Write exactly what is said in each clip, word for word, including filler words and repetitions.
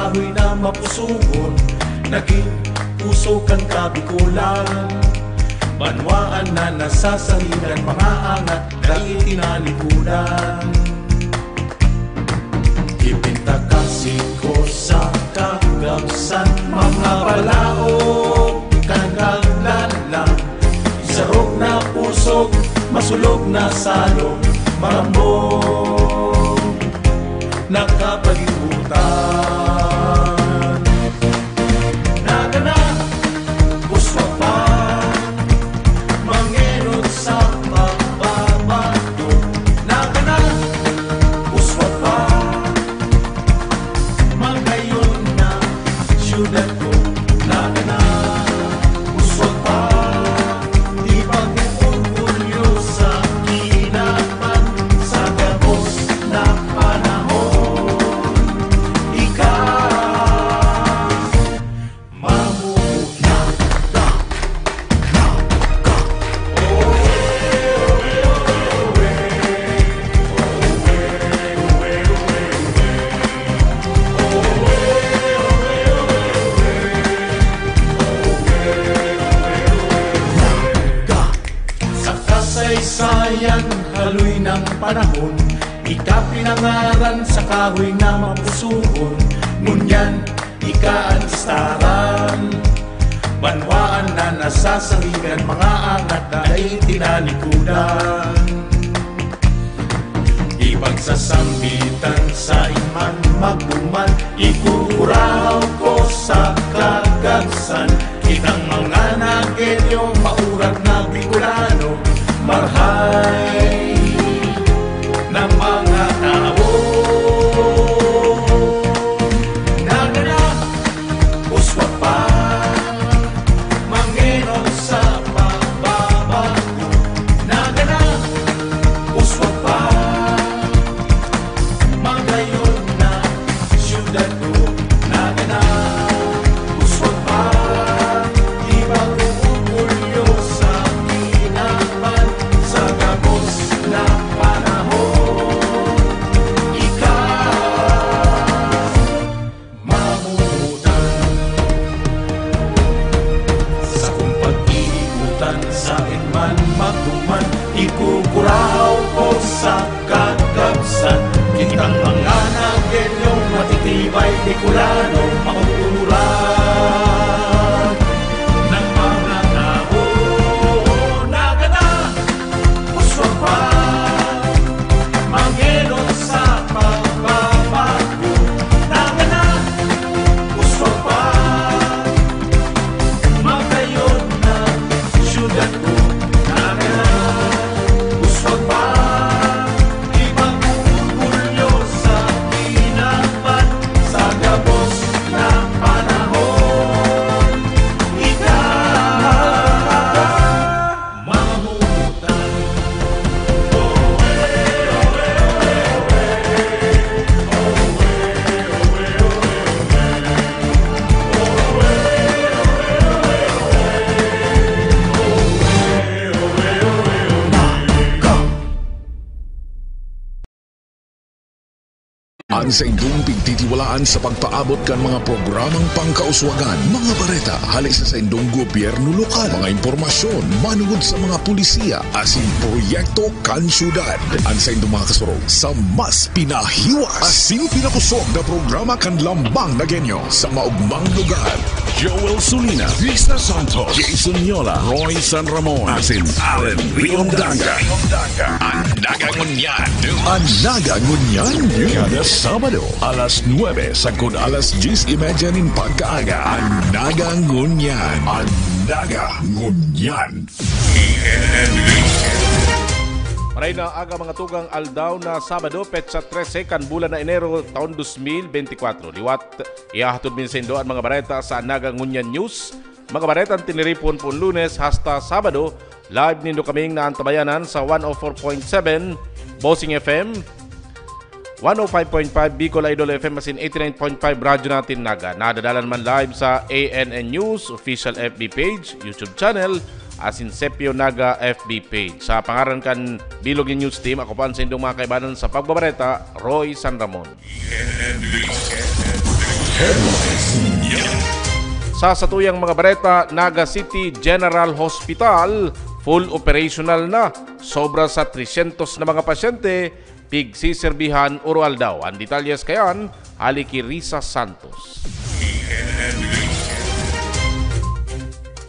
Kahoy na mapusugon, nagin puso kan Kabikolan. Banwaan na nasasangigan, mga angat dai tinalikudan. Ipintakasi ko sa kagabsan, mga balaog kan kaglalang. Isarog na pusog, masulog na salog, marambong na kapalibutan. Nagana, uswa pa, mangenot sa pagbabago. Nagana, uswa pa, magayon na syudad ko. Nagana, uswa pa, di pag-orgulyo sa kinaban sa gabos na panahon. Ika, mamugot na. Sa kasaysayan, haloy ng panahon, ika pinangaran sa kahoy na mapusugon. Ngunyan, ika an istaran. Banwaan na nasasangigan, mga angat na dai tinalikudan. Ipagsasambitan sa iman magduman, ikukurahaw ko sa kagabsan. Kitang mga Nagenyo, maurat na Bicolano, marhay na mga tao. Nagana, uswa pa, mangenot sa pagbabago. Nagana, uswa pa, magayon na syudad ko. Nagana, uswa pa, di mag-orgulyo sa kinaban sa gabos na panahon. Ika, mamutan. Sakong pag-iikutan, saen man magduman, ikukurahaw ko sa kagabsan. Kitang mga Nagenyo, matitibay, Bicolano, mauuran ng mga tao. Nagana, uswa pa, mangenot sa pagbabago. Nagana, uswa pa, magayon na syudad ko. Nagana, uswa pa, di mag-orgulyo sa kinaban sa gabos na panahon. Ika, mamutan. An saindong pigtitiwalaan sa pagpaabot kan mga programang pangkauswagan, mga bareta hali sa saindong gobyerno lokal, mga impormasyon manungod sa mga pulisiya asin proyekto kan syudad. An saindong mga kasurog sa mas pinahiwas asin pinakosog na programa kan Lambang na Genyo sa maogmang lugar. Joel Sulina, Risa Santos, Jason Yola, Roy San Ramon, asin Allen Riondanga. An Naga Ngunyan. An Naga Ngunyan. Kada Sabado, alas nuebe sagkod alas dyes y media nin pagkaaga. An Naga Ngunyan. An Naga Ngunyan. Maray na aga, mga tugang, aldaw na Sabado, petsa trese kan bulan na Enero, taon dos mil benti kwatro. Liwat, ihahatod mi saindo an mga bareta sa Naga Ngunyan News. Mga baretang tiniripon poon Lunes hasta Sabado, live nindo kaming naantabayanan sa one oh four point seven Bossing F M, one oh five point five Bicol Idol F M asin eighty-nine point five Radyo Natin Naga. Nadadalan man live sa A N N News official F B page, YouTube channel, asin Sepio Naga F B page. Sa pangaran kan bilog nin news team, ako po an saindong mga kaibanan sa pagbabareta, Roy San Ramon. Sa satuyang mga bareta, Naga City General Hospital, full operational na. Sobra sa tresyentos na mga pasyente, pigsiserbihan oro-aldaw. Ang detalyes kayan, hali ki Risa Santos.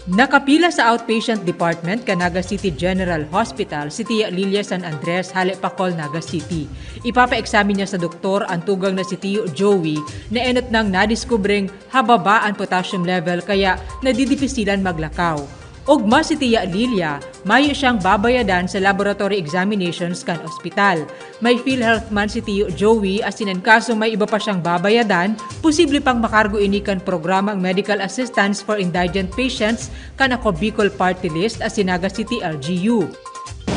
Nakapila sa outpatient department kan Naga City General Hospital si Tia Lilia San Andres, hale Pacol, Naga City. Ipapa-examine niya sa doktor an tugang na si Tio Joey na enot nang nadiskubreng hababa an potassium level kaya nadidipisilan maglakaw. Ugma si Tia Lilia, mayo siyang babayadan sa laboratory examinations kan ospital. May PhilHealth man si Tio Joey, asin an kaso may iba pa siyang babayadan, posible pang makargo ini kan programang Medical Assistance for Indigent Patients kan Ako Bicol Party List asin Naga City L G U.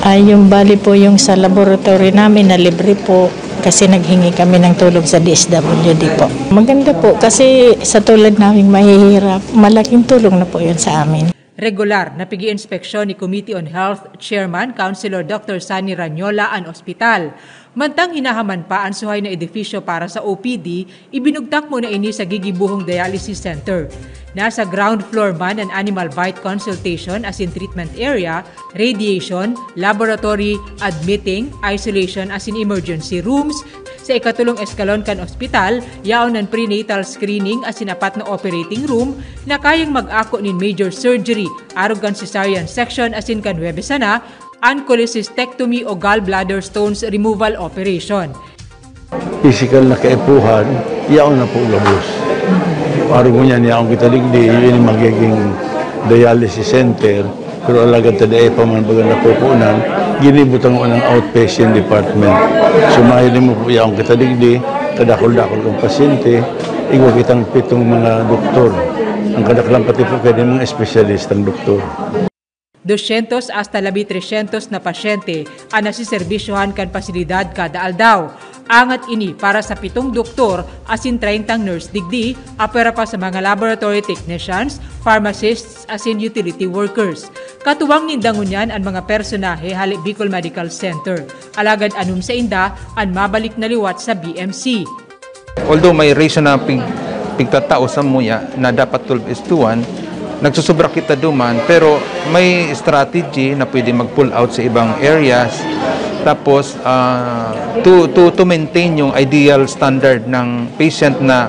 Ay, yung bali po yung sa laboratory namin na libre po kasi naghingi kami ng tulong sa D S W D po. Maganda po kasi sa tulad naming mahihirap, malaking tulong na po yun sa amin. Regular na pigi-inspeksyon ni Committee on Health Chairman Councilor Doctor Sunny Ranyola an ospital. Mantang hinahaman pa an suhay na edifisyo para sa O P D, ibinugtak muna ini sa gigibohong dialysis center. Nasa ground floor man an Animal Bite Consultation asin Treatment Area, Radiation, Laboratory, Admitting, Isolation asin Emergency Rooms. Sa ikatulong eskalon kan ospital, yaon an prenatal screening asin apat na operating room na kayang mag-ako nin major surgery, arog kan cesarean section asin kan Huwebes sana, an cholecystectomy o gallbladder stones removal operation. Pisikal na kaipuhan, yaon na po gabos. Arog ngunyan, yaon kita digdi, yun yung magiging dialysis center, pero alagad ta dai pa man baga napupunan, ginibo ta ng outpatient department. So, mahiling mo po, yaon kita digdi, kadakol-dakol kang pasyente, igwa kitang pitong mga doktor. Ang kadaklan pati po pwede mga espesyalistang doktor. Dosyentos hasta labi tresyentos na pasyente an nasiserbisyohan kan pasilidad kada aldaw. Angat ini para sa pitong doktor asin treintang nurse digdi, apwera pa sa mga laboratory technicians, pharmacists asin utility workers. Katuwang ninda ngunyan an mga personahe hale Bicol Medical Center. Alagad anom sainda an mabalik na liwat sa B M C. Although may ratio na pig, pigtatao sa muya na dapat twelve is to one, nagsusubra kita duman, pero may strategy na pwede mag-pull out sa ibang areas. Tapos, ah, to, to, to maintain yung ideal standard ng patient na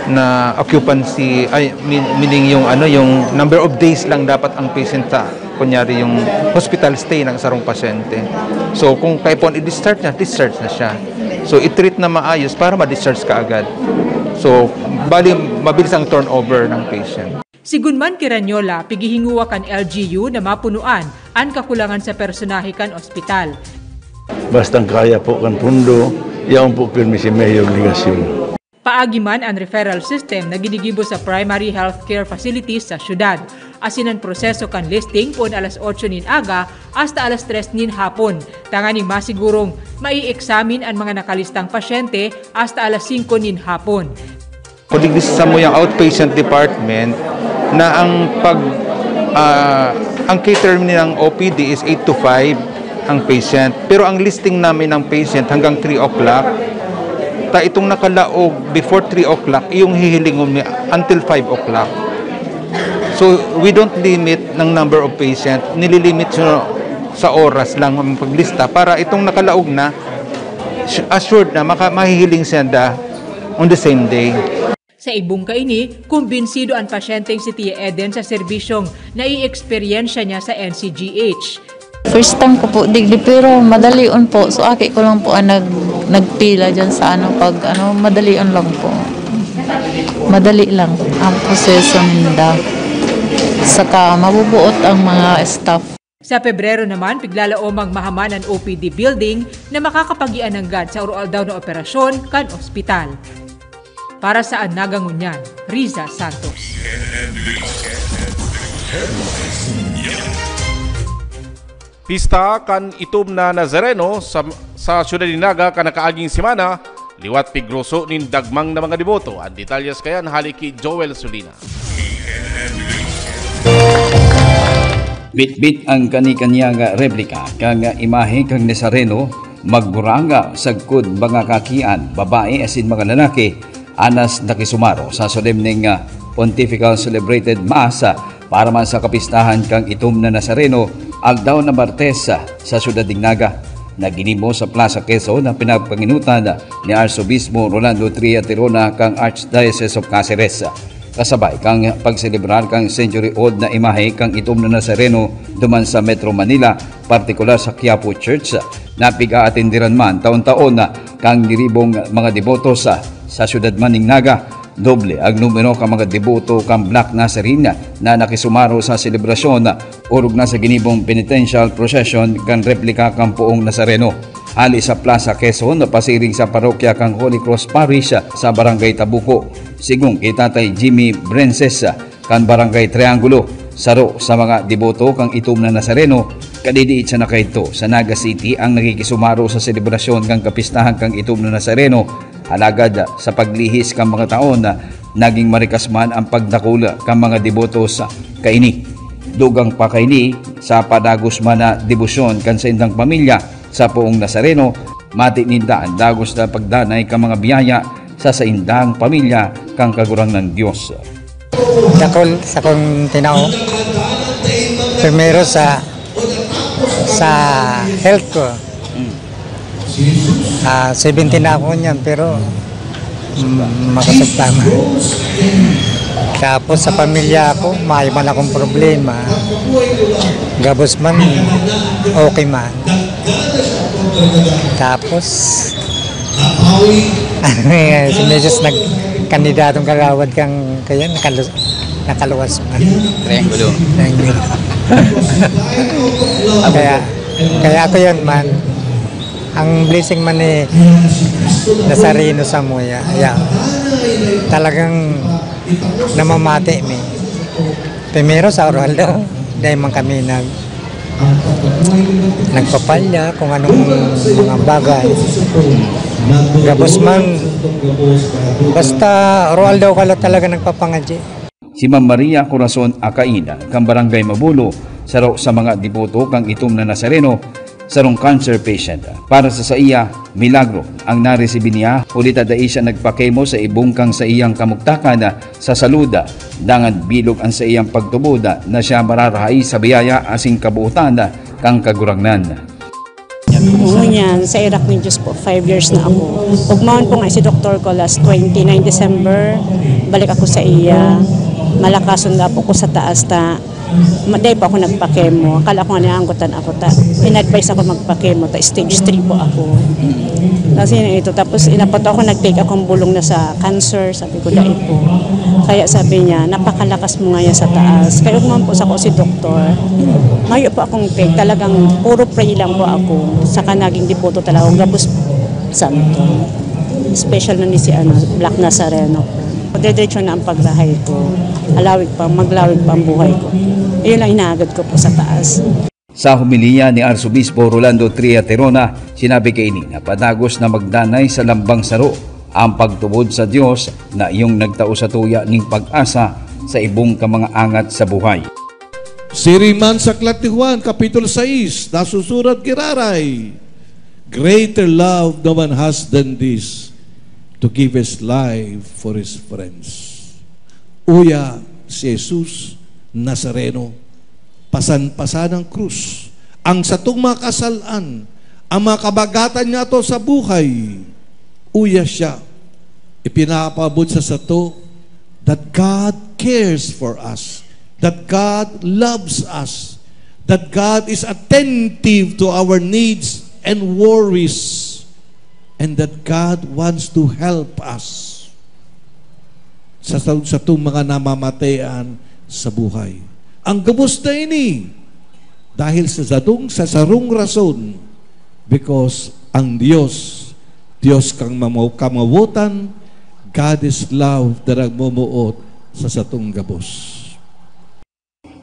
na occupancy, ay, meaning yung ano, yung number of days lang dapat ang patient sa, kunyari, yung hospital stay ng sarong pasyente. So kung kaipuhan i-discharge na, discharge na siya. So i-treat na maayos para ma-discharge ka agad. So bali, mabilis ang turnover ng patient. Sigun man ki Ranyola, pigihinguwa kan L G U na mapunoan an kakulangan sa personahe kan ospital. Bastang kaya po kan pundo, yaon po pirmi si Mayor Legacion. Paagi man an referral system na ginigibo sa primary healthcare facilities sa syudad, asin an proseso kan listing poon alas otso nin aga hasta alas tres nin hapon, tanganing masigurong mai-examine an mga nakalistang pasyente hasta alas singko nin hapon. Kundi sa muyang outpatient department na ang pag ah, ang cater nilang O P D is eight to five ang patient. Pero ang listing namin ng patient hanggang three o'clock. Ta itong nakalaog before three o'clock, iyong hihilingon mi until five o'clock. So we don't limit ng number of patient, nililimit sa, sa oras lang ang paglista para itong nakalaog na, assured na maka, mahihiling siya on the same day. Sa ibong kaini, kumbinsido an pasyenteng si Tia Eden sa serbisyong nai-eksperyensya niya sa N C G H. First time ko po digdi, pero madalion po. So aki ko lang po ang nag, nagpila dyan sa ano, pag ano, madalion lang po. Madali lang ang proseso ninda. Saka mabubuot ang mga staff. Sa Pebrero naman, piglalaomang mahaman an O P D building na makakapagian nanggad sa oro-aldaw na operasyon kan ospital. Para sa Anaga ngunyan, Riza Santos. Pista kan itom na Nazareno sa, sa siyudad ni Naga kan nakaaging semana, liwat pigroso nin dagmang na mga deboto. Ang detalyes kayan hali ki Joel Sulina. Bitbit ang kani-kanya nga replika kan imahe kan Nazareno, magburanga sagkod mga kakian, babae asin mga lalaki, Anas nakisumaro sa solemneng, ah, pontifical celebrated mass, ah, para man sa kapistahan kan itom na Nazareno, aldaw na Martes, ah, sa siyudad nin Naga. Naginibo sa Plaza Quezon na pinagpanginutan ni Arsobispo Rolando Tria Tirona kan Archdiocese of Caceres, kasabay kan pagselebrar kan century-old na imahe kan itom na Nazareno duman sa Metro Manila, partikular sa Quiapo Church, na pig-aatenderan man taon-taon kan niribong mga deboto sa, sa siyudad man nin Naga. Doble ang numero kan mga deboto kan Black Nazarene na nakisumaro sa selebrasyon, orog na sa ginibong penitential procession kan replika kan poong Nazareno. Hali sa Plaza Quezon, pasiring sa parokya kan Holy Cross Parish sa Barangay Tabuco. Sigon ki Tatay Jimmy Brenses, kan Barangay Triangulo, saro sa mga deboto kan itom na Nazareno, kadidiit siya na kaidto sa Naga City ang nakikisumaro sa selebrasyon kan kapistahan kan itom na Nazareno. Alagad sa paglihis kan mga taon, naging marikas man ang pagdakul kan mga deboto sa kaini. Dugang pa kaini, sa padagos man na debosyon kan saindang pamilya sa poong Nazareno, mati ninda ang dagos na pagdanay kan mga biyaya sa saindang pamilya kan Kagurangnan Dios. Dakul sa kong tinao. Primero sa, sa health ko. Ah, seventy na ako niyan, pero, mm, makasagtama. Tapos sa pamilya ko, may man akong problema. Gabos man, okay man. Tapos, si Meses nagkandidatong kagawad kan, kaya nakalu-, nakaluwas man. Triangulo. Triangulo. Kaya, kaya ako yan man. Ang blessing man ni Nazareno sa muya, ayan. Talagang namamati mi. Primero sa oral daw, dahil man kami nag-, nagpapalya kung anong mga bagay. Gabos man, basta oral daw ka lang talaga nagpapangadyi. Si Ma'am Maria Corazon Acaina, kan Barangay Mabulo, saro sa mga deboto kan itom na Nazareno, sarong cancer patient. Para sa saiya, milagro ang naresibi niya, huli ta dai siya nagpakemo sa ibong kan saiyang kamugtakan sa salud, dangan bilog ang saiyang pagtubod na siya mararahay sa biyaya asin kabotan kan Kagurangnan. Ngunyan, sa irak nin Diyos po, five years na ako. Ugmaon po nga si doktor ko last twenty-nine December, balik ako sa iya. Malakason daw po ko sa taas ta, ma-, dai po ako nagpakemo. Akala ko nga nianggotan ako ta. In-advise ako magpakemo ta, stage three po ako. Kasi yun ito, tapos inapot ako, nag-take akong bulong na sa cancer, sabi ko, dai po. Kaya sabi niya, napakalakas mo ngayon sa taas. Kaya ugmaon po sa ko si doktor, mayo po akong take, talagang puro pray lang po ako. Saka naging deboto talaga ako, gabos santo. Special na ni si, ano, Black Nazareno. Diretso na ang pagrahay ko. Halawig pa, maglawig pa ang buhay ko. Iyon lang inaagad ko po sa taas. Sa homilya ni Arsobispo Rolando Tria Tirona, sinabi kaini na padagos na magdanay sa lambang saro ang pagtubod sa Dios na iyong nagtao sa tuya ning pag-asa sa ibong ka mga angat sa buhay. Siring man sa Aklat ni Juan, Kapitulo sais, nasusurat giraray, "Greater love no one has than this, to give his life for his friends." Uya si Jesus Nazareno, pasan-pasan ang krus, ang satong mga kasalan, ang mga kabagatan niya to sa buhay. Uya siya, ipinapaabot sa sato that God cares for us, that God loves us, that God is attentive to our needs and worries, and that God wants to help us sa, sa, satong mga namamatean sa buhay. Ang gabos na ini, dahil sa sadong, sa sarong rason, because ang Dios, Dios kang mamaw-, kamawotan, God is love, na nagmomoot sa satong gabos.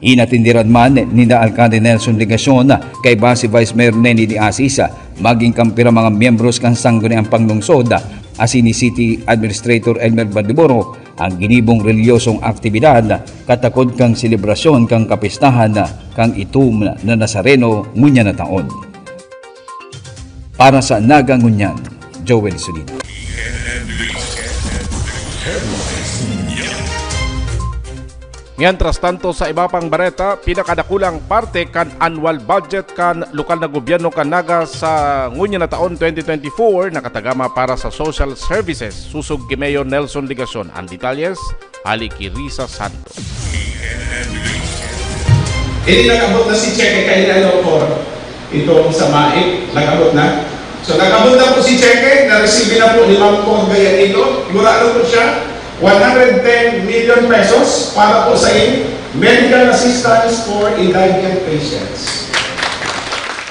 Inatenderan man ni na Alcalde Nelson Legacion, kaiba si Vice Mayor Neni de Asis, maging kan pira mga miyembros kan Sangguniang Panglungsod, asin ni City Administrator Elmer Baldiboro, ang ginibong reliyosong aktibidad katakod kan selebrasyon kan kapistahan kan itom na Nazareno ngunyan na taon. Para sa Naga Ngunyan, Joel Solino. Mientras tanto, sa iba pang bareta, pinakadakulang parte kan annual budget kan lokal na gobyerno kan Naga sa ngunyan na taon twenty twenty-four nakatagama para sa social services. Susog ki Mayor Nelson Legacion. Ang detalyes, hali ki Risa Santos. Ini nag-abot na si Cheque kay Lalo Cor. Itong sa MAIC, nag-abot na. So, nag-abot na po si Cheque, na-receive na po ni Ma'am Cor Gallanito. Mura na po siya, one hundred ten million pesos para po sa in medical assistance for indigent patients.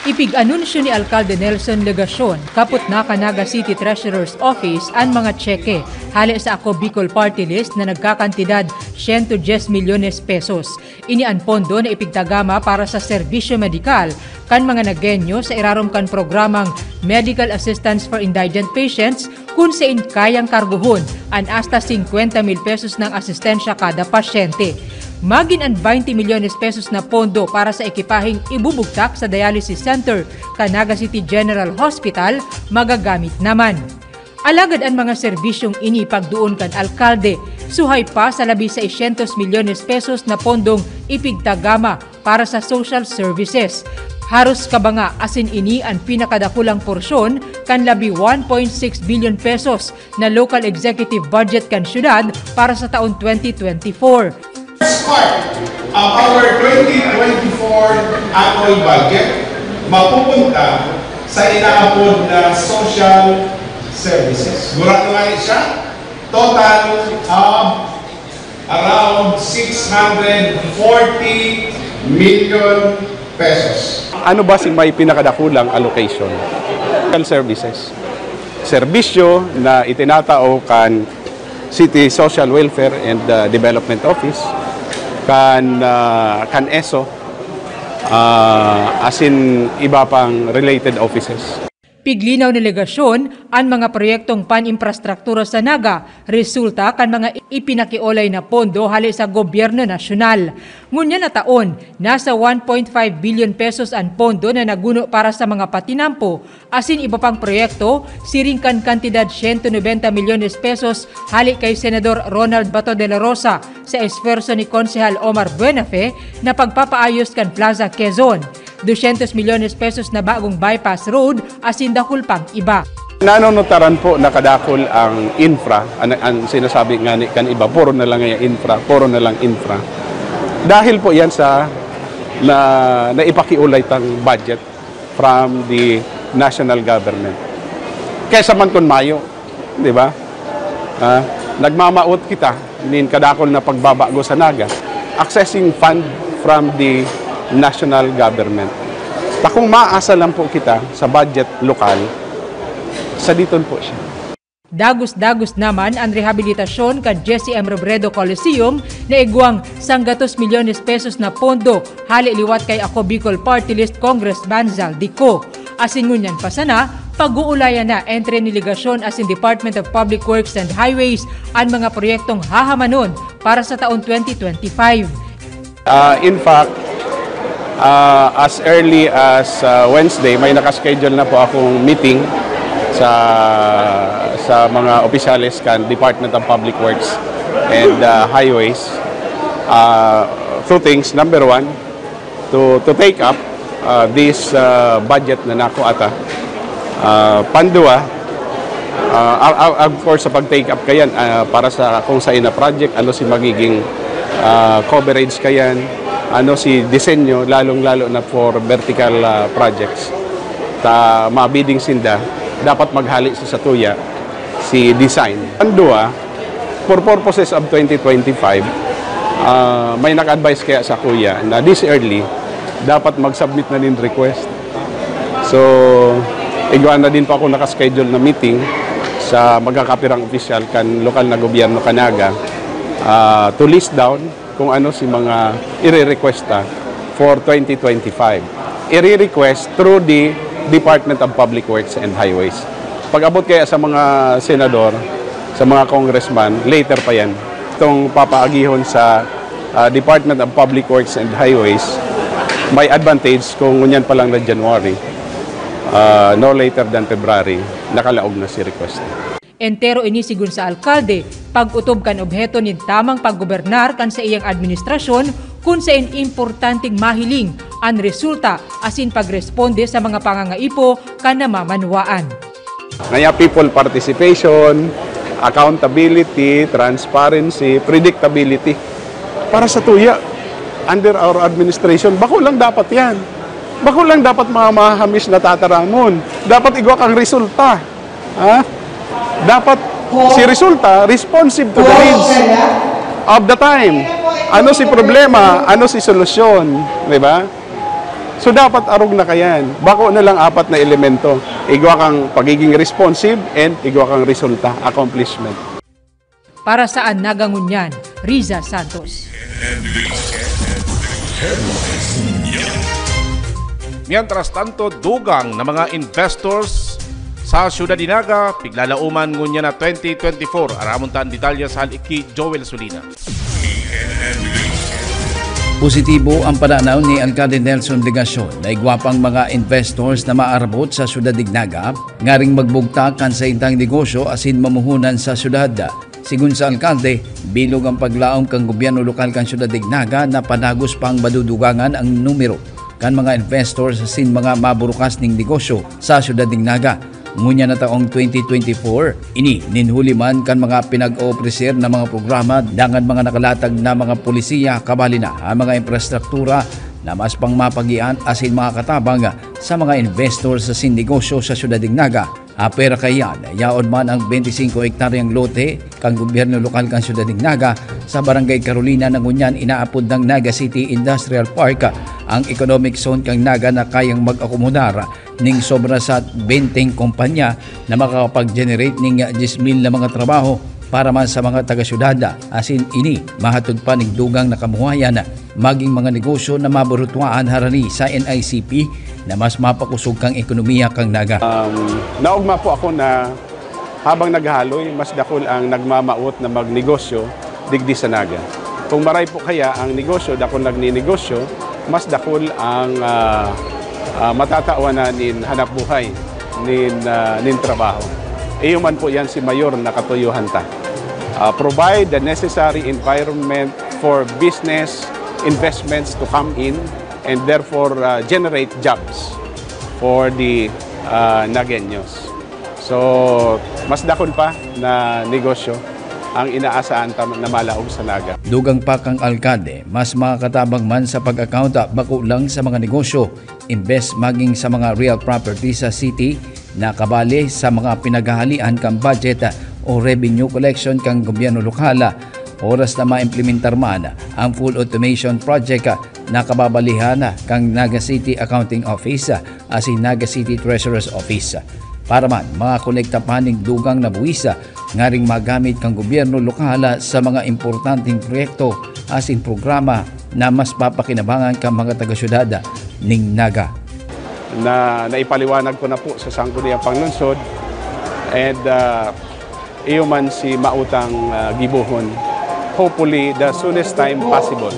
Ipig-anunsyo ni Alkalde Nelson Legacion, kapot na kan Naga City Treasurer's Office an mga tseke hale sa Ako Bicol Party List na nagkakantidad siyento dyes milyones pesos. Ini an pondo na ipigtagama para sa serbisyo medikal kan mga Nagueño sa irarom kan programang Medical Assistance for Indigent Patients, kun sain kayang kargohon an hasta singkwenta mil pesos nang asistensya kada pasyente. Magin an baynte milyones pesos na pondo para sa ekipaheng ibubugtak sa dialysis center kan Naga City General Hospital, magagamit naman. Alagad an mga serbisyong ini pagdoon kan alkalde, suhay pa sa labi seiscientos milyones pesos na pondong ipigtagama para sa social services. Haros kabanga asin ini an pinakadakulang porsyon kan labi one point six billion pesos na local executive budget kan syudad para sa taon twenty twenty-four. First part of our twenty twenty-four annual budget mapupunta sa inaapod na social services. Mura na nga siya, total of around six hundred forty million pesos. Ano ba si may pinakadakulang allocation? Kan services. Serbisyo na itinatao kan City Social Welfare and uh, Development Office, kan uh, kan ESO, uh, asin iba pang related offices. Piglinaw ni Legacion, an mga proyektong pan-imprastruktura sa Naga resulta kan mga ipinakiolay na pondo hale sa gobyerno nasyonal. Ngunyan na taon, nasa one point five billion pesos an pondo na naguno para sa mga patinampo asin iba pang proyekto, siring kan kantidad siyento nobenta milyones pesos hale kay Senador Ronald Bato de la Rosa sa esfuerso ni Konsehal Omar Buenafe na pagpapaayos kan Plaza Quezon. Dosyentos milyones pesos na bagong bypass road asin dakul pang iba. Nanunutaran po na kadakul ang infra, ang, ang sinasabi nga ni kan iba, puro na lang yan infra, puro na lang infra. Dahil po yan sa na, naipakiulay tang budget from the national government. Kaysa man kun mayo, di ba? Ah, nagmamaot kita nin kadakul na pagbabago sa Naga, accessing fund from the national government. Ta kung maasa lang po kita sa budget lokal, sa diton po siya. Dagos-dagos naman an rehabilitasyon kan Jesse M. Robredo Coliseum na igwang sanggatos milyones pesos na pondo hale liwat kay Ako Bicol Party List Congressman Zaldy Co. Asin ngunyan pa sana, pag-uulayan na entre ni Legacion asin Department of Public Works and Highways an mga proyektong hahamanon para sa taon twenty twenty-five. Uh, in fact, uh, as early as uh, Wednesday, may nakaschedule na po akong meeting sa sa mga opisyales kan Department of Public Works and uh, Highways. Uh, two things. Number one, to to take up uh, this uh, budget na nako ata. Uh, pandua, uh, of course, sa pag-take up kayan uh, para sa kung sa ina project, ano si magiging uh, coverage kayan, ano si disenyo, lalong-lalo na for vertical uh, projects. Ta mabiding sinda, dapat maghali sa satuya si design. Pandua, for purposes of twenty twenty-five, uh, may nag-advise kaya sa kuya na this early, dapat mag-submit na nin request. So, igwa na din po ako nakaschedule na meeting sa magkakapirang opisyal kan lokal na gobyerno kanaga uh, to list down kung ano si mga ire-requesta for twenty twenty-five. Ire-request through the Department of Public Works and Highways. Pag-abot kaya sa mga senador, sa mga congressman, later pa yan. Itong papaagihon sa uh, Department of Public Works and Highways, may advantage kung ngunyan pa lang na January, uh, no later than February, nakalaog na si request. Entero ini sigon sa alkalde, pag-otob kan obheto nin tamang paggobernar kan saiyang administrasyon, kun saen importanteng mahiling an resulta asin pagresponde sa mga pangangaipo kan namamanwaan. Ngaya people participation, accountability, transparency, predictability. Para sa tuya, under our administration, bako lang dapat yan. Bako lang dapat mga mahamis na tataramon. Dapat igwa kang resulta. Ha? Dapat si resulta responsive to the needs of the time. Ano si problema? Ano si solusyon? Di ba? So dapat arog na kayan. Bako na lang apat na elemento. Igwa kang pagiging responsive and igwa kang resulta, accomplishment. Para sa An Naga Ngunyan, Riza Santos. Mientras tanto, dugang na mga investors sa Syudad de Naga, piglalauman ngunyan na twenty twenty-four. Aramon ta an detalye sa hali ki Joel Solina. Positibo ang pananaw ni Alcalde Nelson Legacion na igwa pang mga investors na maarabot sa Syudad de Naga ngaring magbugtak kan saindang negosyo asin mamuhunan sa syudad. Sigon sa alkalde, bilog ang paglaom kan gobyerno lokal kan Syudad de Naga na padagos pang madudugangan ang numero kan mga investors asin mga maburukas ning negosyo sa Syudad de Naga. Ngunyan na taong twenty twenty-four, ini nin huli man kan mga pinag-oofreser na mga programa dangan mga nakalatag na mga polisiya, kabali na ang mga infrastruktura na mas pang mapagian asin makakatabang sa mga investor sa sin negosyo sa Syudad de Naga. Apwera kaiyan, yaon man ang twenty-five hektaryang lote kan gobyerno lokal kan Syudad de Naga sa Barangay Carolina na ngunyan inaapod ng Naga City Industrial Park, ang economic zone kan Naga na kayang mag-akomodar ning sobra sa twenty kumpanya na makakapag-generate ning diyes mil na mga trabaho para man sa mga taga-syudad, asin ini mahatod pa ning dugang na kabuhayan magin mga negosyo na maburutuaan harani sa N I C P na mas mapakosog kan ekonomiya kan Naga. Um, naogma po ako na habang naghaloy, mas dakul ang nagmamawot na magnegosyo digdi sa Naga. Kung maray po kaya ang negosyo, dakul nagninegosyo, mas dakul ang uh, uh, matatawan na nin hanap buhay, nin, uh, nin trabaho. Iyo man po yan si Mayor na katuyuhan ta. Uh, provide the necessary environment for business investments to come in and therefore uh, generate jobs for the uh, Nagueños. So, mas dakul pa na negosyo ang inaasahan na malaog sa Naga. Dugang pa kang alkalde, mas makakatabang man sa pag-account bako lang sa mga negosyo, imbes maging sa mga real property sa city na kabali sa mga pinaghahalian kan budget o revenue collection kan gobyerno lokal. Oras na maimplementar man ang full automation project na kababalihan kan Naga City Accounting Office asin Naga City Treasurer's Office. Para man makakolekta pa ning dugang na buwis ngaring magamit kan gobyerno lokal sa mga importanteng proyekto asin programa na mas papakinabangan kan mga taga-syudad ning Naga. Na naipaliwanag ko na po sa Sangguniang Panglungsod and uh, iyo man si mautang uh, gibohon. Hopefully, the soonest time possible.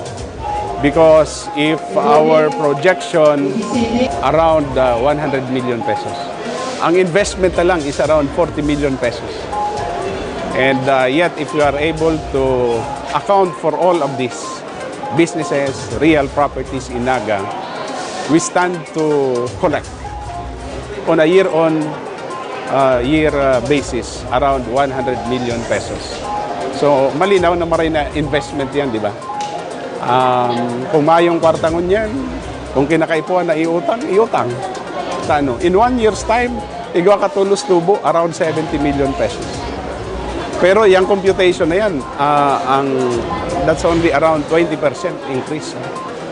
Because if our projection around uh, one hundred million pesos, ang investment na lang is around forty million pesos. And uh, yet, if we are able to account for all of these businesses, real properties in Naga, we stand to collect on a year-on uh, year uh, basis around one hundred million pesos. So malinaw na maray na investment yan, di ba? Um, kung mayong kwarta ngunyan, kung kinakaipuhan na iutang, iutang. Sa ano? In one year's time, igwa ka tulos tubo, around seventy million pesos. Pero yung computation na yan, uh, ang, that's only around twenty percent increase.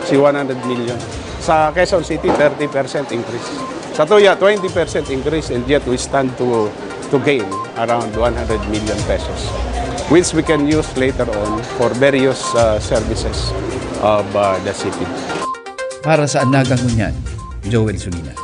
Si one hundred million. Sa Quezon City, thirty percent increase. Sa Tuya, twenty percent increase and yet we stand to to gain around one hundred million pesos which we can use later on for various uh, services of uh, the city. Para sa Anagang Ngunyan, Joel Sulina.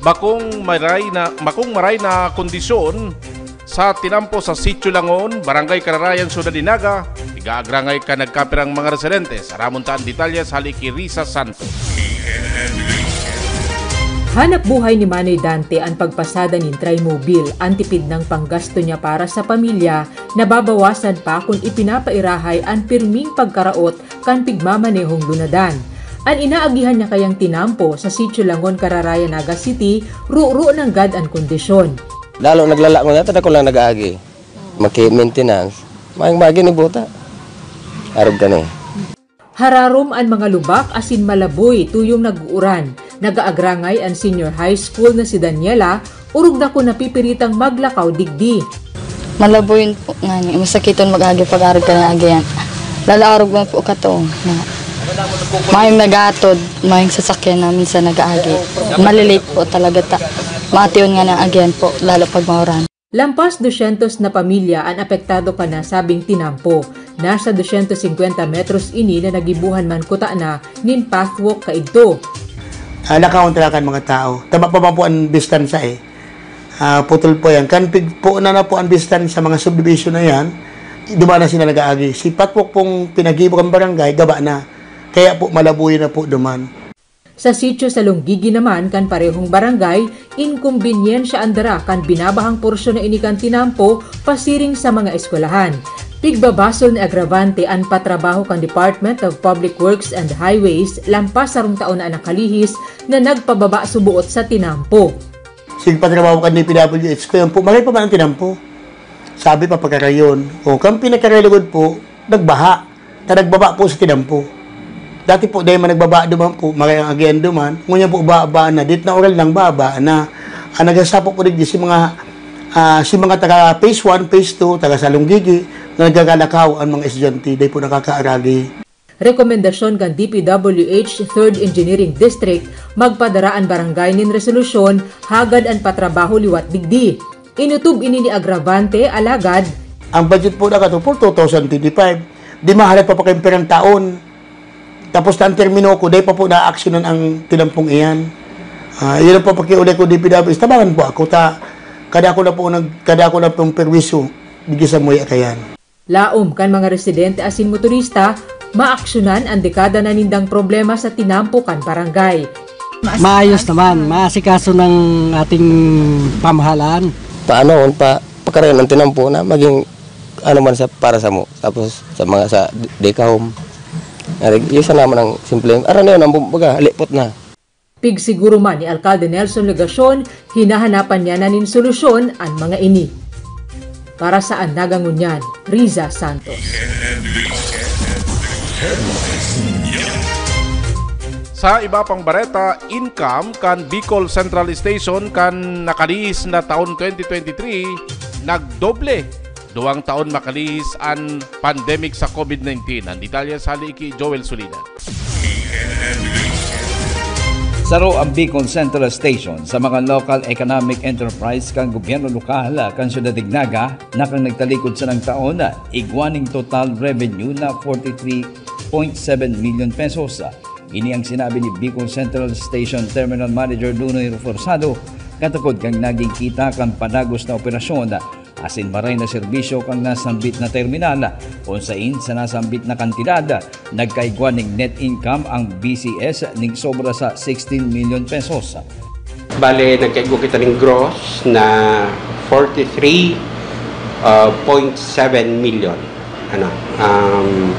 Bakong maray na bakong maray na kondisyon sa tinampo sa Sitio Langon, Barangay Kararayan, Syudad de Naga, igaagrangay kan nagkapirang mga residentes. Aramon ta an detalye sa hali ki Risa Santos. Hanap buhay ni Manoy Dante an pagpasada nin Trimobile, an tipid nang panggasto niya para sa pamilya, nababawasan pa kun ipinapairahay an pirming pagkaraot kan pigmamanehong lunadan. An inaagihan niya kayang tinampo sa Sitio Langon, Cararaya, Naga City, ruro nanggad an kondisyon. Lalo naglala ko na, tada ko lang nag-aagi. Maki-maintenance. Mayang bagay ni buta. Arog ka na eh. Hararom an mga lubak asin malaboy tuyong nag-uuran. Nag-aagrangay an senior high school na si Daniela, orog na kun napipiritang maglakaw digdi. Malaboyon po ngani, masakiton mag-agi pag-arog ka na agihan. Lalo arog man po kato, na mayong nagatod, mayong sasakyan na minsan nag-aagi. Malilate po talaga ta. Mation nga na agihan po, lalo pag mauran. Lampas dosyentos na pamilya an apektado kan nasabing tinampo. Nasa dosyentos singkwenta metros ini na nagibohan man kutana nin pathwalk kaidto. Ah, nakakontrakan mga tao. Tama pa man po ang distansya eh. Ah, putol po yan. Kan pigpo na na po ang distansya sa mga subdivision na yan, duman na sila nag-aagi. Si Patwok pong pinagibo kan barangay, gaba na. Kaya po malabuyo na po duman. Sa sitio sa Lunggigi naman kan parehong barangay, inkumbinyensya an dara kan binabahang porsyon na ini kan tinampo pasiring sa mga eskwelahan. Pigbabasol ni agravante an patrabaho kan Department of Public Works and Highways lampas sarong taon na an nakalihis na nagpababa suboot sa tinampo. Sige pa trabaho kan D P W H ko yan po. Maray pa man ang tinampo. Sabi pa pagkarayon. O, kan pinakarayon po, nagbaha. Ta nagbaba po sa tinampo. Dati po, dahil man nagbaba duman po, maray ang agian duman. Ngunyan po, baba na. Dit na oral lang, baba na. Ang nagsasapo po digdi si mga, ah, si mga taga phase one, phase two, taga Salonggigi, na nagkakalakaw ang mga estudyante, dahil po nakakaaragi. Rekomendasyon kan D P W H Third Engineering District, magpadara an barangay nin resolusyon hagad an patrabaho liwat digdi. Inutob ini ni agravante, alagad, Ang budget po na kato for two thousand twenty-five, di mahalat pa pa kayong pirang taon. Tapos na ang termino ko, dahil pa po na-actionan ang tinampong iyan. Ah, yun ang papakiulay ko, D P W H, tabangan po ako, ta, kada ako na po nag, kada ako na pong perwisyo, bigyan sa muya kayan. Laom kan mga residente asin motorista, maaksyonan an dekada na nindang problema sa tinampo kan barangay. Maayos naman, maasikaso ng ating pamahalaan. Paano kung pa, pakarayan ang tinampo na maging ano man sa para sa mo. Tapos sa mga sa Decahome, yung sana naman ang simpleng, aran na yun, ang bumbaga, lipot na. Pigsiguro man ni Alkalde Nelson Legacion, hinahanapan niya na nin solusyon an mga ini. Para sa An Naga Ngunyan, Riza Santos. Sa iba pang bareta, income kan Bicol Central Station kan nakalihis na taon twenty twenty-three nagdoble. Duwang taon makalihis an pandemic sa COVID nineteen. Ang detalye sa hali ki Joel Solina. Saro ang Bicol Central Station sa mga local economic enterprise kan gobyerno lokal kan Syudad nin Naga na kan nagtalikod sanang taon, igwa ning total revenue na forty-three point seven million pesos. Ini ang sinabi ni Bicol Central Station Terminal Manager Dunoy Reforzado katukod kan naging kita kan padagos na operasyon asin maray na serbisyo kan nasambit na terminal, kun sain sa nasambit na kantidad, nagkaigwa ning net income ang B C S ning sobra sa sixteen million pesos. Bale, nagkaigwa kita ning gross na forty-three point seven million. Ano, um,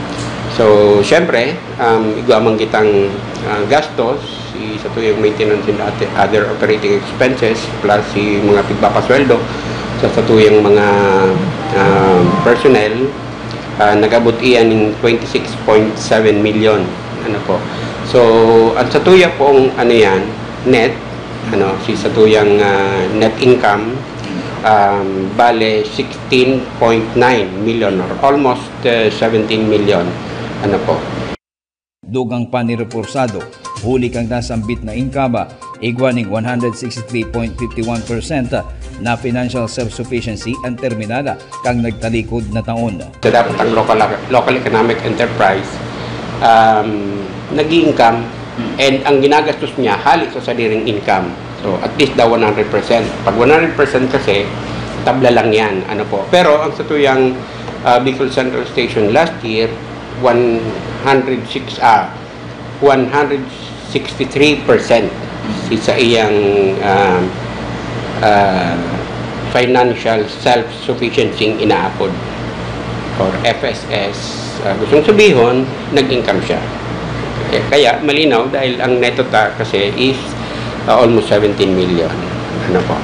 so, syempre, um, igwa man kitang, ah, gastos, si, sa tuyang maintenance and ate-, other operating expenses, plus si mga pigpapasweldo sa, sa tuyang mga, ah, personnel, ah, nag-abot iyan ning twenty-six point seven million. Ano po? So, ang sa tuya pong, ano yan, net, ano, si sa tuyang, ah, net income, um, bale, sixteen point nine million or almost, uh, seventeen million. Ano po? Dugang pa ni Reforzado, huli kan nasambit na income, igwa ning one hundred sixty-three point fifty one percent na financial self-sufficiency ang terminal kan nagtalikod na taon. So, dapat ang local, local economic enterprise, um, nag-i-income and ang ginagastos niya hali sa sariling income. So, at least daw one hundred percent. Pag one hundred percent kasi, tabla lang yan. Ano po? Pero ang sa tuyang, ah, Bicol Central Station last year, one hundred six, ah, one hundred sixty-three percent. Si sa iyang, ah, ah, financial self-sufficiency inaapod or F S S, ah, gustong sabihon, nag-income siya. Eh, kaya malinaw dahil ang neto ta kasi is, ah, almost seventeen million. Ano po?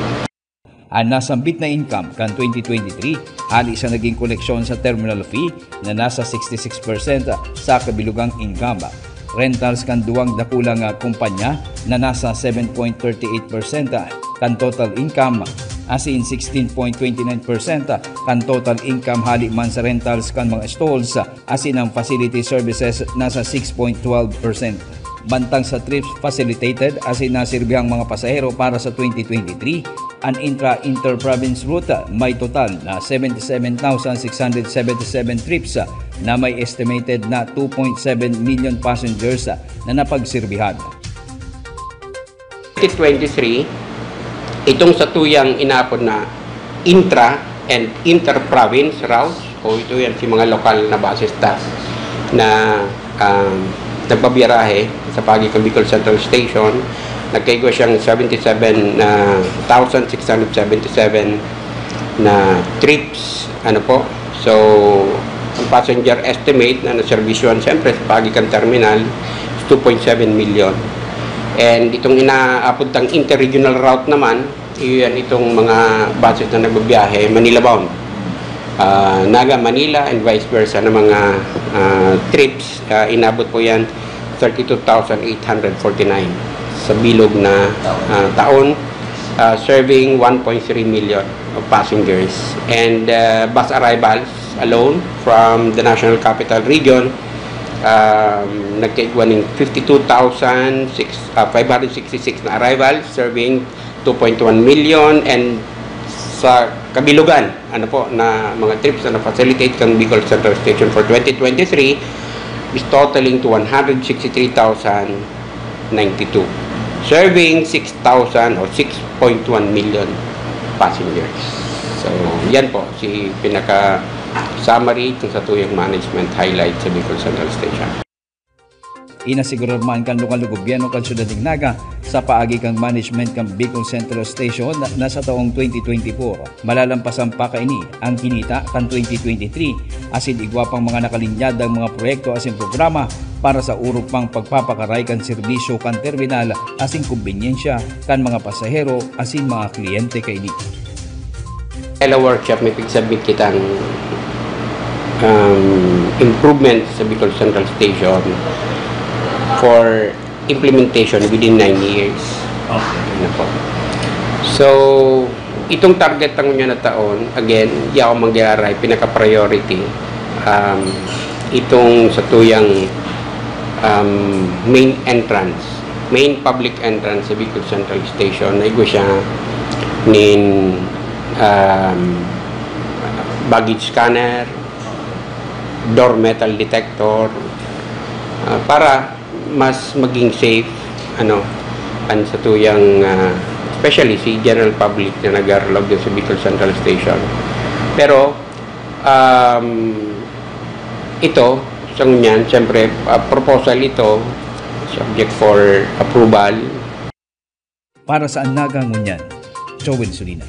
An nasambit na income kan twenty twenty-three hali sa naging koleksyon sa terminal fee na nasa sixty-six percent sa kabilugang income. Rentals kan duwang dakulang, ah, kumpanya na nasa seven point thirty eight percent kan total income, asin sixteen point twenty nine percent kan total income hali man sa rentals kan mga stalls, asin ang facility services nasa six point twelve percent. Mantang sa trips facilitated asin naserbihang mga pasahero para sa twenty twenty-three, an intra-inter-province route may total na seventy-seven thousand six hundred seventy-seven trips na may estimated na two point seven million passengers na napagsirbihan. Twenty twenty-three, itong sa tuyang inapod na intra and inter-province routes, o ito yan si mga lokal na buses ta na, um, nagbabiyarahe sa pagi kan Bicol Central Station, nagkaigwa siyang seventy-seven thousand six hundred seventy-seven na trips, ano po. So, ang passenger estimate na naservisyohan, siyempre, sa pagi kan terminal, is two point seven million. And itong inaapod tang interregional route naman, iyan itong mga buses na nagbabiyahe, Manila bound. Ah, Naga, Manila, and vice versa na mga, ah, trips, ah, inabot po yan, thirty-two thousand eight hundred forty-nine sa bilog na, ah, taon, ah, serving one point three million of passengers. And, ah, bus arrivals alone from the National Capital Region, um, nagkaigwa ning fifty-two thousand six, ah, five hundred sixty-six na arrivals, serving two point one million, and sa kabilugan, ano po, na mga trips na na-facilitate kan Bicol Central Station for twenty twenty-three is totaling to one hundred sixty-three thousand ninety-two, serving six thousand or six point one million passengers. So, yan po si pinaka summary kung sa tuyang management highlight sa Bicol Central Station. Inasigurar man kan lokal na gobyerno kan Syudad nin Naga sa paagi kan management kan Bicol Central Station na, na sa taong twenty twenty-four, malalampasan pa kaini ang kinita kan twenty twenty-three, asin igwa pang mga nakalinyadang mga proyekto asin programa para sa orog pang pagpapakaray kan serbisyo kan terminal asin kombenyensya kan mga pasahero asin mga kliyente kaini. Sa workshop, may pig-submit kitang, um, improvement sa Bicol Central Station for implementation within nine years. Okay. Ano po? So, itong target ng niya na taon, again, di ako mag-aaray, pinaka-priority, um, itong sa tuyang, um, main entrance, main public entrance sa Bicol Central Station, na igwa siya nin, um, baggage scanner, door metal detector, ah, para mas maging safe, ano, ang sa tuyang, ah, especially si general public na nagarulog dyan sa Bicol Central Station. Pero, um, ito, sa ngunyan, siyempre, ah, proposal ito, subject for approval. Para sa An Naga Ngunyan, Joel Sulina.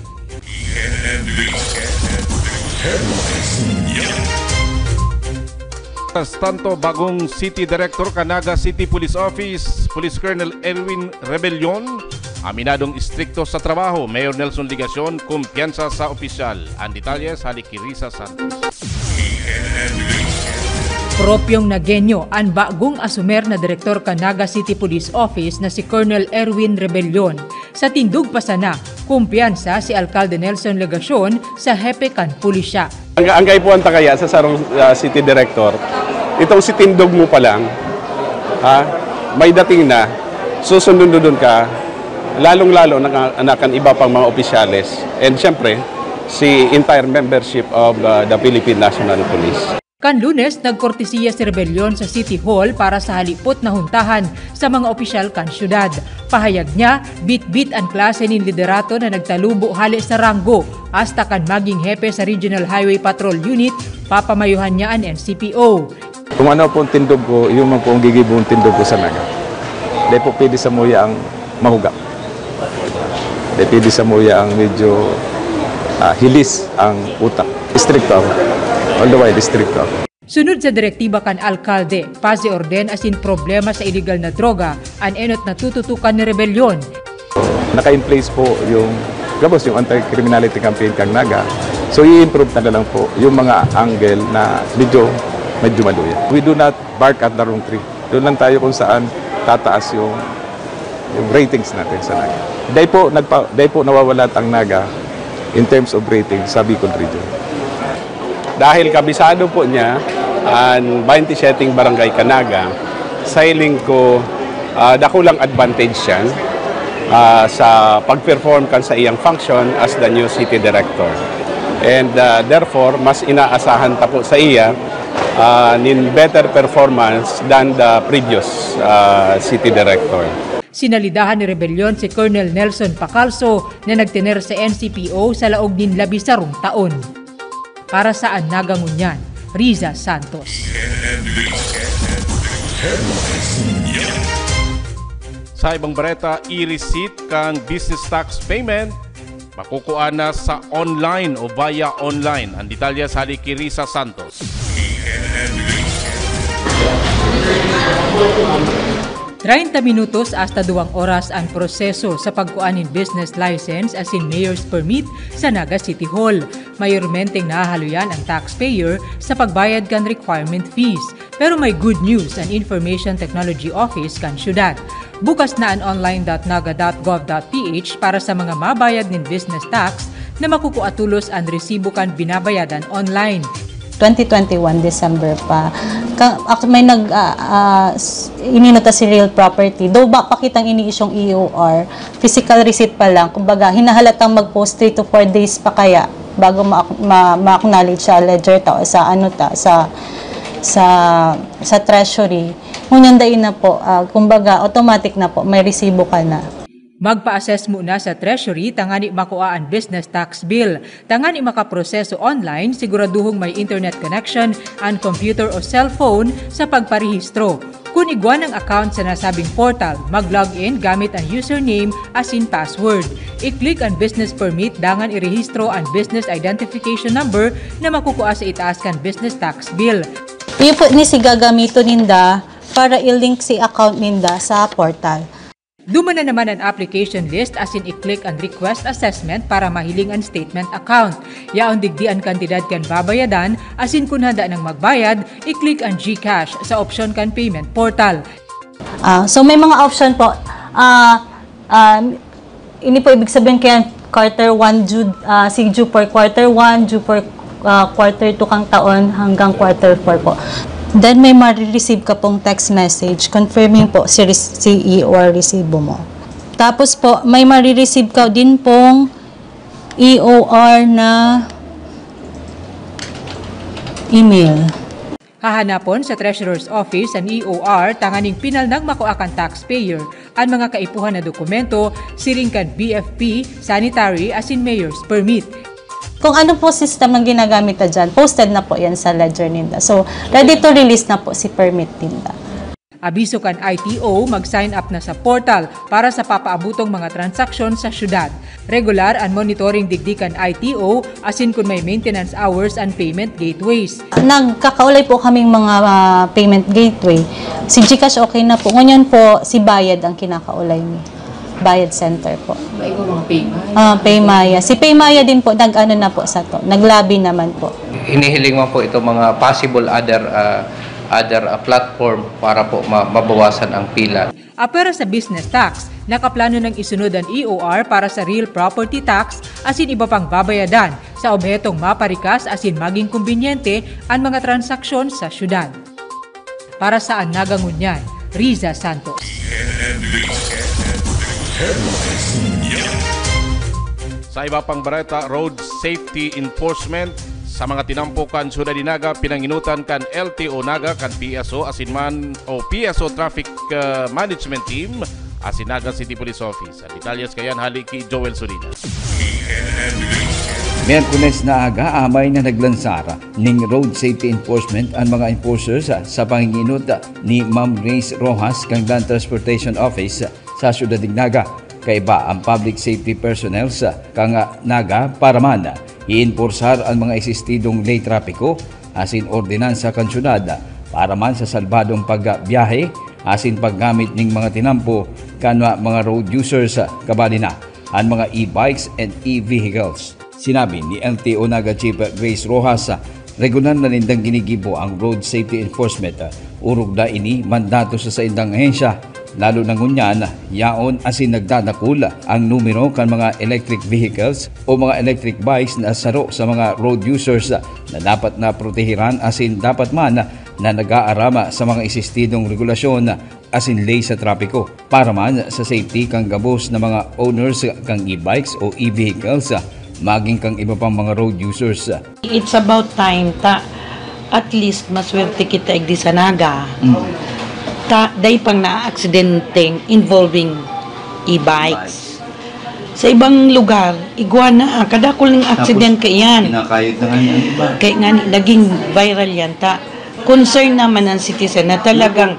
Mientras tanto, bagong City Director kan Naga City Police Office, Police Colonel Erwin Rebellion, aminadong istrikto sa trabaho, Mayor Nelson Legacion, kumpiyansa sa opisyal. Ang detalye sa Likirisa Santos. Propyong Nagueño an bagong asumer na direktor kan Naga City Police Office na si Colonel Erwin Rebellion. Sa tindog pa sana, kumpiyansa si Alkalde Nelson Legacion sa hepe kan pulisya. Ang, ang kaipuhan ta kaya sa sarong, ah, city director, itong si tindog mo pa lang, ha, may dating na, susundon ka, lalong-lalo na, na kan iba pang mga opisyales, and siyempre, si entire membership of, ah, the Philippine National Police. Kan Lunes, nagkortesiya si Rebellion sa City Hall para sa halipot na huntahan sa mga opisyal kan syudad. Pahayag niya, bitbit an klase nin liderato na nagtalubo hale sa ranggo, hasta kan maging hepe sa Regional Highway Patrol Unit, papamayuhan niya an N C P O. Kung ano po ang tindog ko, yun man po ang gigibong tindog ko sa Naga. Dahil po pwede sa muya ang Mahuga. Depende sa muya ang medyo, ah, hilis ang utak. Istrikto ako. All the while, istrikto ako. Sunod sa direktiba kan alkalde, pasi orden asin problema sa iligal na droga an enot na tututukan ni Rebellion. Naka-in place po yung, gabos yung anti-criminality campaign kang Naga. So, i-improve na lang po yung mga angle na medyo, medyo maluya. We do not bark at the wrong tree. Doon lang tayo kung saan tataas yung, yung ratings natin sa Naga. Dahil po, nagpa, dahil po nawawala ang Naga in terms of ratings sa Bicol region. Dahil kabisado po niya ang twenty-seven barangay Kanaga, sa hiling ko, ah, dakulang advantage yan ah, sa pag-perform kan sa iyang function as the new city director. And ah, therefore, mas inaasahan ta po sa iya ah, nin better performance than the previous ah, city director. Sinalidahan ni Rebellion si Colonel Nelson Pacalso na nagtener sa N C P O sa laog nin labisarong taon. Para sa An Naga Ngunyan, Riza Santos. Sa ibang bareta, e-receipt kan business tax payment makukua na sa online o via online. Ang detalye sa hali ki Risa Santos. Treinta minutos hasta duwang oras an proseso sa pagkua nin business license asin mayor's permit sa Naga City Hall. Mayormenteng nahahaloyan an taxpayer sa pagbayad kan requirement fees. Pero may good news an Information Technology Office kan syudad. Bukas na an online dot naga dot gov dot ph para sa mga mabayad nin business tax na makukua tolos an resibo kan binabayadan online. Twenty twenty-one December pa. Ka, ak- may nag ah, ah, s- ininot ta si real property. Though ba pakitang iniisyong E O R, physical receipt pa lang. Kumbaga, hinahalatang mag-post three to four days pa kaya bago ma- ma- ma-acknowledge sa ledger ta o sa ano ta sa sa sa treasury. Ngunyan dai na po, ah, kumbaga automatic na po, may resibo ka na. Magpa-assess muna sa Treasury tangani makua an business tax bill. Tangani makaproseso online, siguraduhong may internet connection an computer o cellphone sa pagparehistro. Kun igwa nang account sa nasabing portal, mag-log in gamit an username asin password. I-click an business permit dangan irehistro an business identification number na makukua sa itaas kan business tax bill. Iyo po ni si gagamiton ninda para i-link si account ninda sa portal. Duman na naman an application list asin i-click an request assessment para mahiling an statement account. Yaon digdi an kantidad kan babayadan asin kun handa nang magbayad, i-click an GCash sa opsyon kan payment portal. Ah, so may mga option po. Ah, ah, ini po ibig sabihin kaya quarter one due, ah, si due for quarter one, due for ah, quarter two kang taon hanggang quarter four po. Then may marireceive ka pong text message confirming po si, rec- si E O R resibo mo. Tapos po, may marireceive ka din pong E O R na email. Hahanapon sa Treasurer's Office an E O R tanganing pinal nang makua kan taxpayer an mga kaipuhan na dokumento siring kan B F P, sanitary asin mayor's permit. Kung ano po system ang ginagamit na dyan, posted na po yan sa ledger ninda. So, ready to release na po si permit ninda. Abiso kan I T O, mag-sign up na sa portal para sa papaabutong mga transaksyon sa syudad. Regular an monitoring digdi kan I T O asin kun may maintenance hours an payment gateways. Nagkakaulay po kaming mga ah, payment gateway. Si GCash okay na po. Ngunyan po, si Bayad ang kinakaulay ni. Bayad Center po. May mga payment. Ah, Paymaya. Si Paymaya din po, nag-ano na po sa to. Nag-lobby naman po. Hinihiling mo po itong mga possible other ah, other ah, platform para po ma- mabawasan ang pila. Apwera sa business tax, nakaplano nang isunod an E O R para sa real property tax asin iba pang babayadan sa obhetong maparikas asin maging kombinyente an mga transaksyon sa syudad. Para sa An Naga Ngunyan, Riza Santos. Sa iba pang bareta, road safety enforcement sa mga tinampo kan syudad ni Naga, pinanginutan kan L T O Naga, kan P S O asin man o P S O Traffic ah, Management Team asin Naga City Police Office. Ang detalyes kayan hali ki Joel Solinas. Miyerkules na aga, amay na naglansar ning road safety enforcement ang mga enforcers sa panginginot ni Ma'am Grace Rojas kan Land Transportation Office sa syudad nin Naga. Kaiba ang public safety personnel sa kang Naga para man ienporsar ang mga existidong ley trapiko asin ordinansa kan syudad para man sa salbadong pagbiyahe asin paggamit ning mga tinampo kan mga road users, kabali na an mga e-bikes and e-vehicles. Sinabi ni L T O Naga Chief Grace Rojas, regular na nindang ginigibo ang road safety enforcement. Orog na ini mandato sa saindang ahensya, lalo na ngunyan yaon asin nagdadakul ang numero kan mga electric vehicles o mga electric bikes na saro sa mga road users na dapat na protehiran asin dapat man na nag-aarama sa mga existidong regulasyon asin ley sa trapiko. Para man sa safety kan gabos na mga owners kan e-bikes o e-vehicles, maging kan iba pang mga road users. It's about time ta at least maswerte kita igdi sa Naga. Ta dai pang naaaksidenteng involving e-bikes. Sa ibang lugar, igwa na, kadakol ning aksidente yan. Kinakayod na nga ng iba. Kaya nga ni, naging viral yan ta. Concern naman ang citizen na talagang,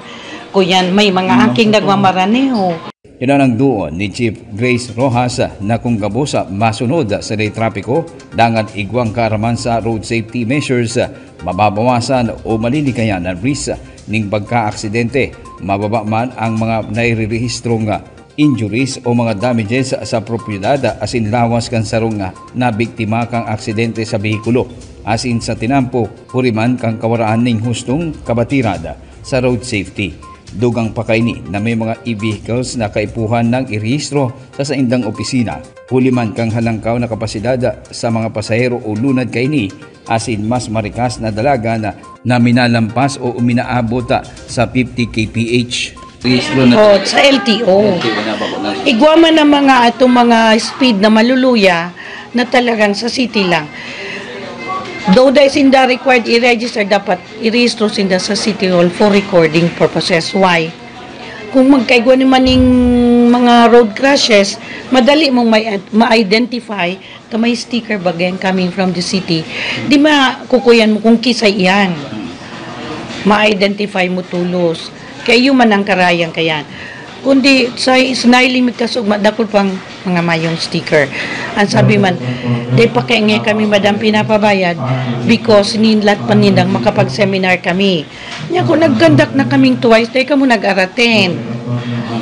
kuyan, may mga aking nagmamaraneho. Yan ang doon ni Chief Grace Rojas na kung gabos sa masunod sa ley trapiko, dangan igwang kaaraman sa road safety measures, mababawasan o malilikayan ang risk ning pagkaaksidente. Mababa man ang mga nairerehistrong injuries o mga damages sa propiedad asin lawas kan sarong nabiktima kan aksidente sa behikulo asin sa tinampo, huli man kan kawaraan ning hustong kabatirad sa road safety. Dugang pa kaini na may mga e-vehicles na kaipuhan nang irehistro sa saindang opisina, huli man kan halangkaw na kapasidad sa mga pasahero o lunad kaini asin mas marikas na dalagan na, na minalampas o uminaabot sa fifty K P H. Rehistro na. Oh, sa L T O. L T O na ba ko na? Igwa man ang mga, atong mga speed na maluluya na talagang sa city lang. Though dai sinda required i-register, dapat irehistro sinda sa City Hall for recording purposes. Why? Kung magkaigwa ni maning mga road crashes, madali mong may, ma-identify ta may sticker ba yan coming from the city. Di makukuyan mo kung kisay iyan. Ma-identify mo tulos. Kaya human ang karayan kayan. Kundi sa isnailing mi kasugma, dakul pang mga mayong sticker. Ang sabi man, "Di pa kaya nga kami, madam, pinapabayad because ninlat pa nindang makapag-seminar kami." Nya kung nag-conduct na kaming twice, dai kamo nag-arattend.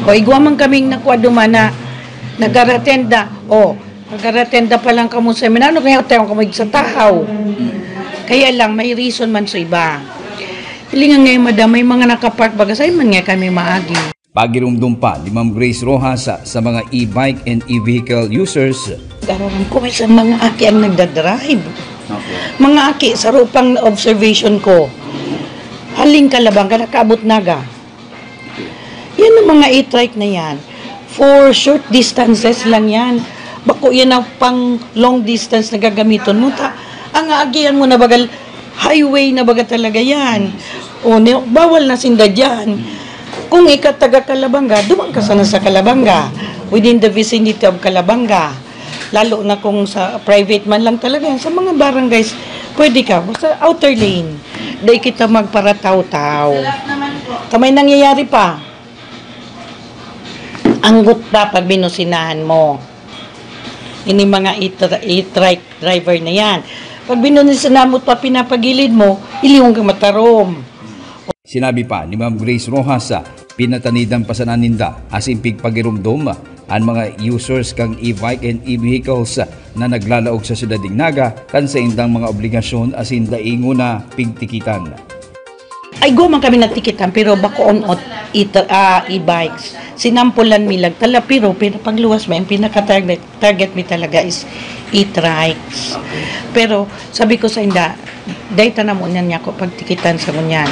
O igwa man kaming nakwa duman na nag-arattend na. O, nag-arattend na pa lang kamo seminar, ano kaya tayo kamo sa tahaw? Kaya lang, may reason man sa iba. Hilingan ngayon, madam, may mga nakapark baga, sa'yo man nga kami maagi. Pagirumdom pa ni Ma'am Grace Rojas sa, sa mga e-bike and e-vehicle users. Gararan ko, may sa mga aki ang nagdadrive. Okay. Mga aki, sa rupang observation ko, haling Calabanga, nakaabot Naga. Yan ang mga e-trike na yan. For short distances lang yan. Bako yan ang pang long distance na gagamiton mo. Ta, ang aagihan mo na bagal, highway na baga talaga yan. O, ni, bawal na sinda dyan. Kung ika taga Calabanga, duman ka sana sa Calabanga, within the vicinity of Calabanga. Lalo na kung sa private man lang talaga, sa mga barangays, pwede ka. Basta outer lane, dai kita magparataw-taw. Kamay nangyayari pa. Anggot pa pag binusinahan mo. Ini mga e-tra-, e-trike driver na yan. Pag binusinahan mo pa, pinapagilid mo, ilingon ka matarom. Sinabi pa ni Ma'am Grace Rojas, pinatanidan pa sana ninda asin pigpagirumdom an mga users kan e-bike and e-vehicles na naglalaog sa syudad nin Naga kan saindang mga obligasyon asin dai nguna pigtikitan. Ay, igwa man kami natikitan, pero bako on ot-, e-, ah, e-bikes. Sinampulan mi lang tala, pero pinapagluwas mi, ang pinaka-target, target mi talaga is e-trikes. Pero sabi ko sa inda, "Dai ta na mo niyan niya ako pagtikitan sa ngunyan.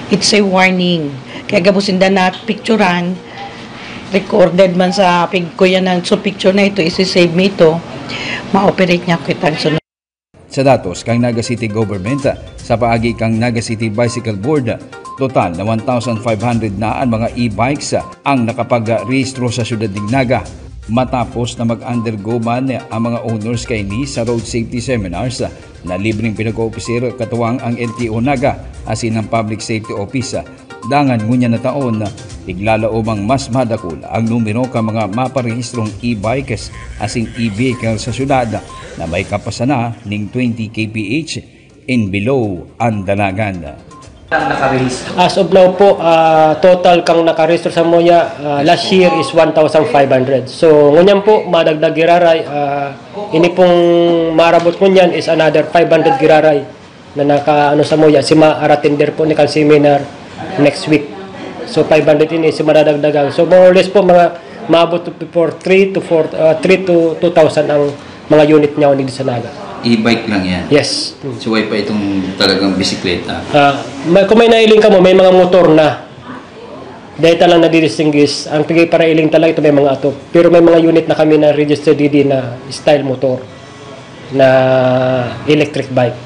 It's a warning." Kaya gabos inda na picturan, recorded man sa pig-, kuya na, so picture na ito, isi-save mi ito. Ma-operate niya kitang sunod. Sa datos kan Naga City Government, sa paagi kan Naga City Bicycle Board, total na one thousand five hundred na an mga e-bikes ang nakapagrehistro sa syudad nin Naga. Matapos na mag-undergo man ang mga owners kaini sa road safety seminars na libreng pinag-oopsir katuwang ang L T O Naga asin ang Public Safety Office, dangan ngunyan na taon, iglalaom ang mas madakul ang numero kan mga maparehistrong e-bikes asin e-vehicle sa syudad na may kapasa na ning twenty K P H and below ang dalagan. As of now po, ah, total kang nakarehistro sa Moya ah, last year is one thousand five hundred. So, ngunyan po, madagdag giraray. Ah, ini pong marabot ngunyan is another five hundred giraray na naka ano sa Moya. Si ma-attender po ni kan seminar next week. So, five hundred ini si madadagdagan. So, more or less po, mga maabot to for three to four, ah, three to two thousand ang mga unit niya ni sa Naga. E-bike lang yan. Yes. So, way pa itong talagang bisikleta. Ah, may, kung may nailing ka mo, may mga motor na. Dahil talang nadidistinguish, ang pigay para iling talaga ito may mga atop. Pero may mga unit na kami na registered D D na style motor na electric bike.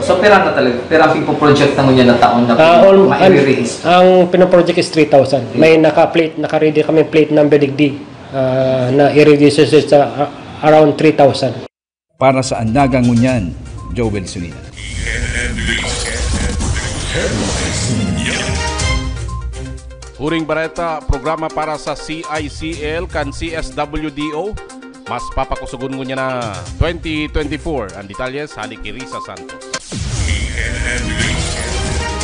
So, pera na talaga, pera ang pigpo-project na ngunyan na taon na Ah, all, ang, i-re-register. Ang pinoproject is three thousand. May naka-plate, naka-ready kami plate number digdi ah, na i-register sa ah, around three thousand. Para sa Andagang Ngunyan, Joel Sunina. Huring bareta, programa para sa C I C L kan C S W D O. Mas papakusugon ngunyan na twenty twenty-four. Ang detalye sa Niki Risa Santos.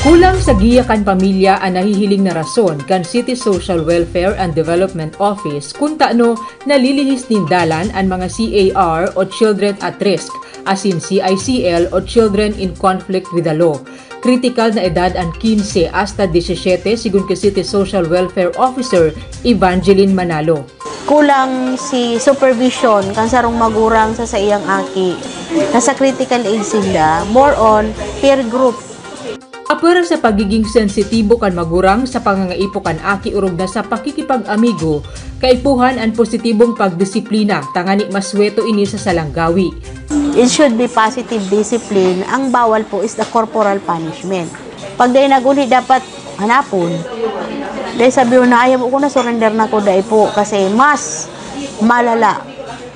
Kulang sa giya kan pamilya an nahihiling na rason kan City Social Welfare and Development Office kun tano nalilihis nin dalan an mga C A R o Children at Risk asin C I C L o Children in Conflict with the Law. Kritikal na edad an quince hasta diecisiete, sigon ki City Social Welfare Officer Evangeline Manalo. Kulang si supervision kan sarong magurang sa saiyang aki. Nasa critical age sinda, more on peer group. Apwera sa pagiging sensitibo kan magurang sa pangangaipo kan aki orog na sa pakikipag-amigo, kaipuhan an positibong pagdisiplina tangani masweto ini sa salang gawi. It should be positive discipline. Ang bawal po is the corporal punishment. Pag dai naguli, dapat hanapon. Dai sabi na, "Ayaw ko na, surrender na ko, dai po." Kasi mas malala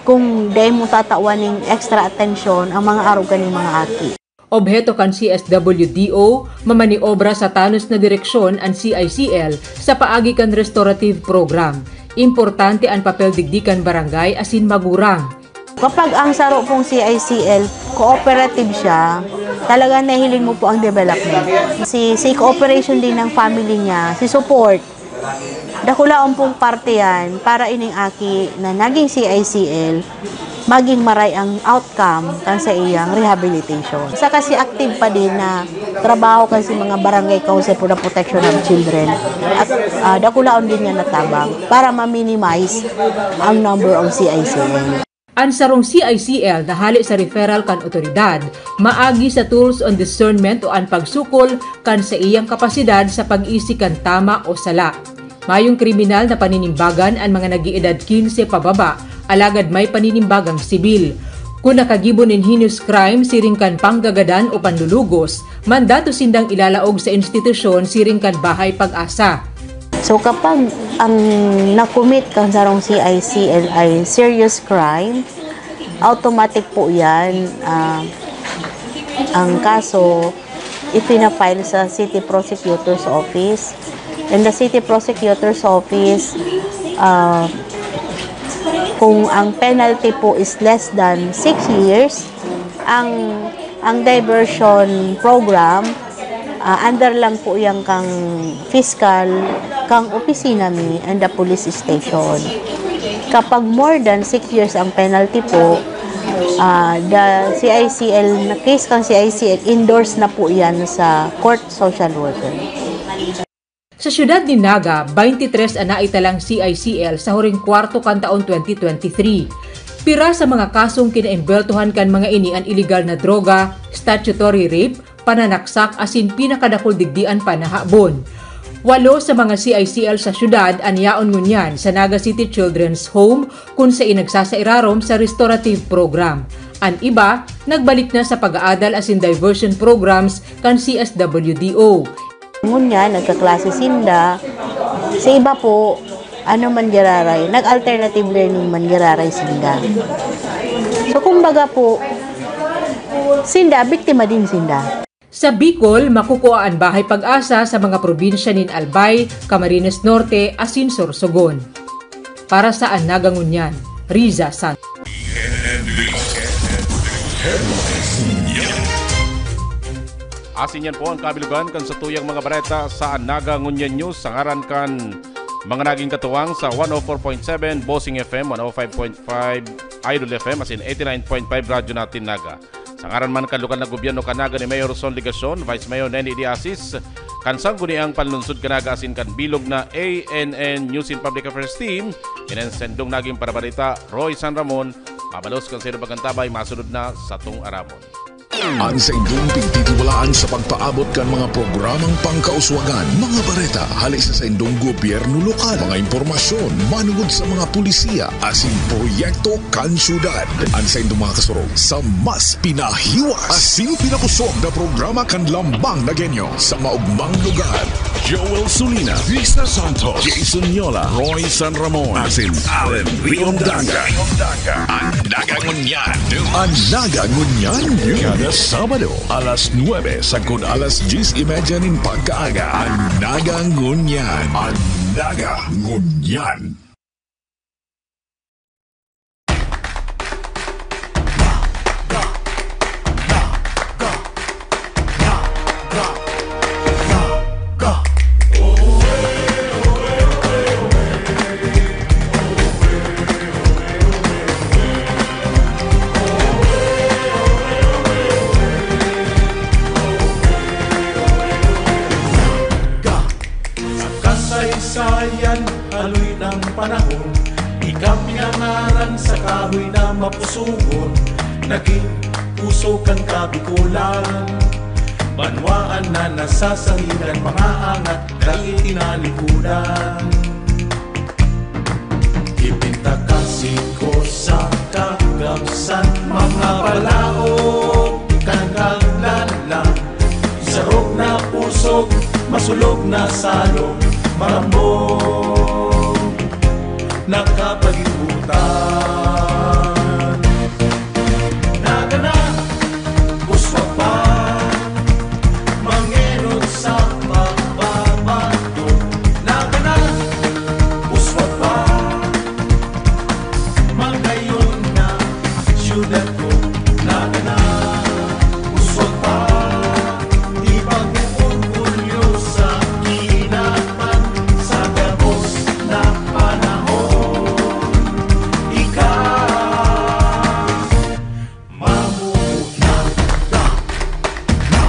kung dai mo tatawan ning extra atensyon ang mga arog kaning mga aki. Obheto kan C S W D O, mamaniobra sa tanos na direksyon an C I C L sa paagi kan restorative program. Importante an papel digdi kan barangay asin magurang. Kapag ang saro pong C I C L, cooperative siya, talaga nahiling mo po ang development. Si, si cooperation din ng family niya, si support, dakulaon pong parte yan para ining aki na naging C I C L, maging maray ang outcome kan sa iyang rehabilitation. Sa kasi active pa din na trabaho kan si mga barangay council for the protection of children. At ah, dakulaon din niya natabang para ma-minimize ang number of C I C L. An sarong C I C L na hale sa referral kan otoridad, maagi sa tools on discernment o an pagsukol kan saiyang kapasidad sa pag-isi kan tama o sala. Mayong kriminal na paninimbagan an mga nag-iedad quince pababa, alagad may paninimbagang sibil. Kun nakagibo nin heinous crime siring kan panggagadan o panlulugos, mandato sindang ilalaog sa institusyon siring kan Bahay Pag-asa. So kapag ang nakomit kan sarong C I C L ay serious crime, automatic po yan. Ah, ang kaso, ipina-file sa City Prosecutor's Office. And the City Prosecutor's Office, ah, kung ang penalty po is less than six years, ang ang diversion program, ah, under lang po yan kang fiscal, kang opisina mi, and the police station. Kapag more than six years ang penalty po, ah, the C I C L na case kang C I C L, endorse na po yan sa court social worker. Sa siyudad nin Naga, baynte tres an naitalang C I C L sa huring kwarto kan taon twenty twenty-three. Pira sa mga kasong kinaembweltohan kan mga ini an iligal na droga, statutory rape, pananaksak asin pinakadakul digdi an panahabon. Walo sa mga C I C L sa siyudad an yaon ngunyan sa Naga City Children's Home kun sain nagsasairarom sa restorative program. An iba, nagbalik na sa pag-aadal asin diversion programs kan C S W D O. Ngunyan, nagkaklase sinda. Sa iba po, Ano man giraray, nag-alternative learning man giraray sinda. So, kumbaga po, sinda, biktima din sinda. Sa Bicol, makukua an Bahay Pag-asa sa mga probinsya nin Albay, Camarines Norte asin Sorsogon. Para sa An Naga Ngunyan, Riza Santos. Asin yan po ang kabilugan kan satuyang mga bareta sa An Naga Ngunyan News. Sa ngaran kan mga naging katuwang sa one oh four point seven Bossing F M, one oh five point five Idol F M, asin eighty-nine point five Radyo Natin Naga. Sa ngaran man kan lokal na gobyerno kan Naga ni Mayor Son Legacion, Vice Mayor Neni De Asis, kan Sangguniang Panlunsod kan Naga asin kan bilog na A N N News and Public Affairs Team, ini an saindong naging parabarita, Roy San Ramon, mabalos kan saindong pag-antabay, masunod na satong aramon. An saindong pigtitiwalaan sa pagpaabot kan mga programang pangkauswagan, mga bareta, hali sa saindong gobyerno lokal, mga impormasyon manungod sa mga pulisiya asin proyekto kan syudad. An saindong mga kasurog sa mas pinahiwas asin pinakosog na programa kan Lambang na Genyo sa maogmang lugar. Joel Sulina, Risa Santos, Jason Yola, Roy San Ramon, asin Allen Riondaga. An Naga Ngunyan. An Naga Ngunyan. Kada Sabado, alas nuebe sagkod alas dyes y media nin pagkaaga. An Naga Ngunyan. An Naga Ngunyan. Sa kasaysayan, haloy ng panahon, ika pinangaran sa kahoy na mapusugon, naging puso kan Kabikolan. Banwaan na nasasangigan, mga angat dai tinalikodan. Ipinta ka singko sa kagamsan, mga balaog kan kaglalang. Sarog na pusog, masulog na salog, malambong na kapalibutan. Nagana, uswag pa, mangenot sa pagbabago. Nagana, uswag pa, magayon na syudad ko. Nagana, uswag pa, ipag-orgulyo sa kinaban, sa gabos na panahon. Ika, mamuhay na, na, na,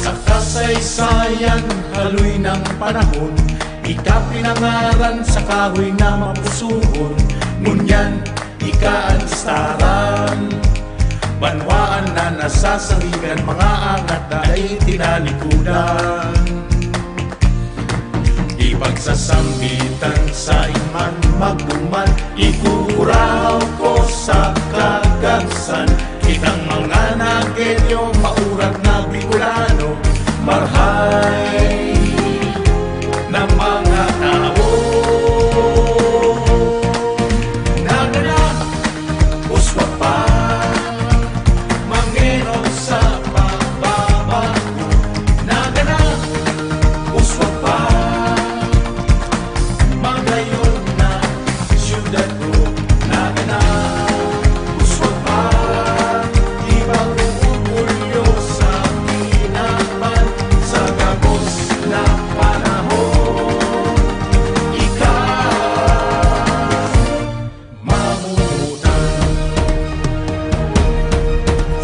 Sa kasaysayan, haloy ng panahon, ika pinangaran sa kahoy na mapusugon. Ngunyan, ika an listaran. Banwaan na nasasangigan, mga angat na dai tinalikodan. Ipagsasambitan sa iman magduman, ikukurahaw ko sa kagabsan. Kitang mga Nagenyo, maurat na Bicolano, marhay na mga tao. Nagana, uswag pa, mangenot sa pagbabago. Nagana, uswag pa, magayon na syudad ko. Nagana, uswag pa, ipag-orgulyo sa kinaban, sa gabos na panahon. Ika, mamunutan.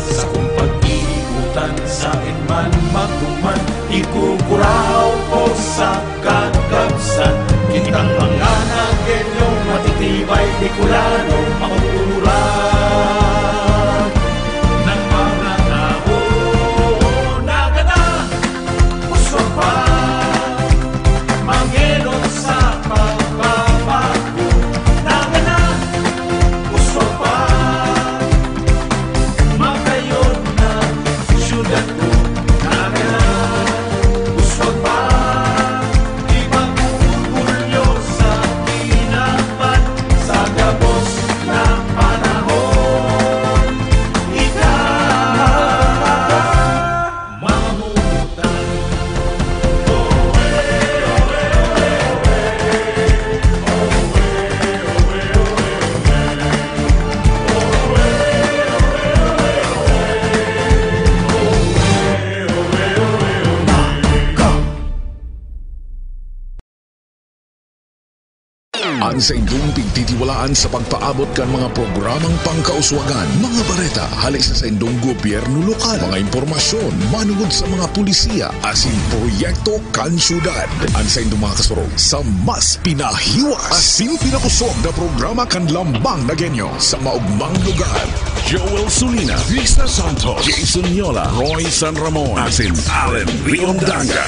Sakong pag-iikutan, saen man magduman, ikukurahaw ko sa kagabsan. Kitang mga Nagenyo, matitibay Bicolano, mauuran ng mga tao. Nagana, uswag pa, mangenot sa Sa indong pigtitiwalaan sa pagpaabot kan mga programang pangkauswagan, mga bareta hali sa saindong gobyerno lokal, mga impormasyon manungod sa mga pulisiya, asin proyekto kan syudad. An saindong mga kasurog sa mas pinahiwas asin pinakosog na programa kan Lambang na Genyo sa maugmang lugar. Joel Sulina, Risa Santos, Jason Yola, Roy San Ramon, asin Alan Riondanga.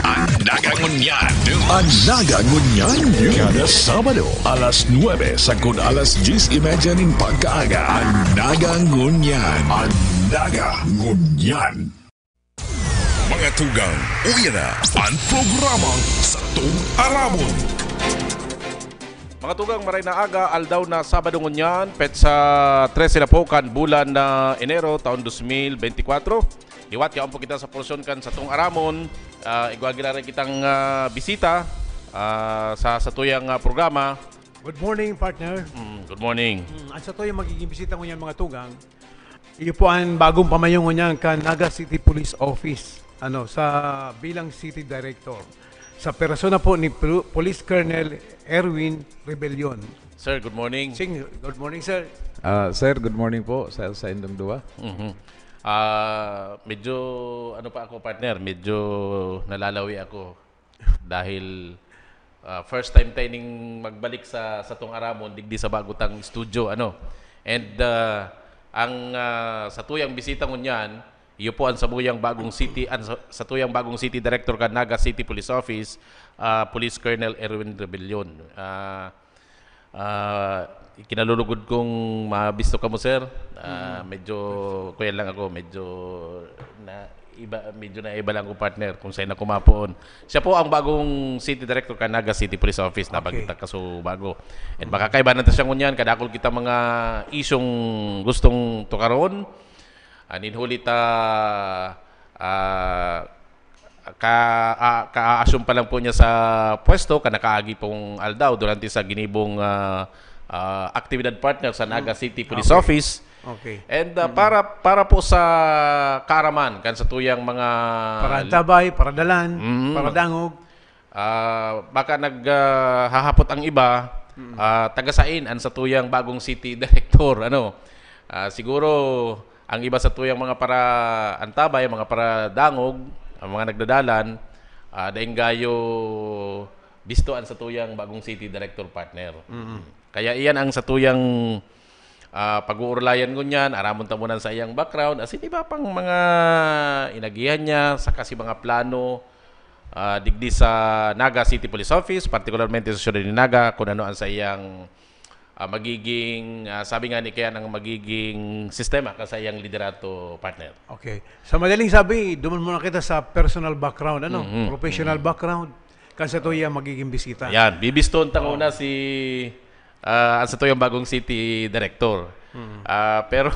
An Naga Ngunyan. An Naga Ngunyan. Kada Sabado, alas nuebe sagkod alas diyes y media nin pagkaaga. An Naga Ngunyan. An Naga Ngunyan. Mga tugang, uya na an programang Satong Aramon. Mga tugang, maray na aga, aldaw na Sabado ngunyan, petsa trese na po kan bulan na Enero, taon dos mil benti kwatro. Liwat yaon po kita sa porsyon kan Satong Aramon. Ah, igwa giraray kitang, ah, bisita, ah, sa satuyang, ah, programa. Good morning, partner. Mm, good morning. Mm, ang satuyang magiging bisita ngunyan, mga tugang, iyo po ang bagong pamayo ngunyan kan Naga City Police Office, ano, sa bilang City Director. Sa persona po ni Pol-, Police Colonel Erwin Rebellion. Sir, good morning. Sing, good morning, sir. Ah, sir, good morning po sa, sa indong duwa. Mhm. Ah, medyo, ano pa ako, partner, medyo nalalawi ako dahil, ah, first time tayo ning magbalik sa, satong Aramon, digdi sa bago tang studio, ano. And, ah, ang, ah, satuyang bisita ngunyan, iyo po ang sabuyang bagong city, ang sa, satuyang bagong city director kan Naga City Police Office, ah, Police Colonel Erwin Rebellion. Ah, ah, kinalulugod kong mabisto kamo, sir. Ah, Mm. medyo, kuya lang ako, medyo na iba, medyo na iba lang ko, partner, kung saan ako mapoon. Siya po ang bagong city director kan Naga City Police Office, Okay. nabanggit ang kaso bago. And makakaiba na ta siya ngunyan, kadakul kita mga isyong gustong tukaron. Anin huli ta, ah, ka, ah, ka-assume pa lang po niya sa pwesto, kan nakaagi pong aldaw, durante sa ginibong, ah, ah, aktibidad, partner, sa Naga Mm. City Police Okay. Office. Okay. And, ah, Mm. para, para po sa kaaraman, kan satuyang mga Para antabay, para dalan, Mm. para dangog. Ah, baka nag, ah, hahapot ang iba, Mm. ah, taga sain ang satuyang bagong city director, ano? Ah, siguro, ang iba satuyang mga para antabay, mga para dangog, ang mga nagdadalan, ah, daing gayo bisto ang satuyang bagong city director, partner. Mm. Kaya iyan ang satuyang, ah, pag-uurlayan ngunyan, aramon ta muna sa iyang background, asin iba pang mga inagihan niya, saka si mga plano, ah, digdi sa Naga City Police Office, partikularmente sa siyudad ni Naga, kung ano ang sa iyang, ah, magiging, ah, sabi nga ni Kian, ang magiging sistema ka sa iyang liderato, partner. Okay. Sa madaling sabi, duman muna kita sa personal background, ano? Mhm. Professional Mhm. background. Kan satuyang magiging bisita. Yan, bibiston ta Oo. muna si, ah, ang satuyang bagong city director. Mhm. Ah, pero,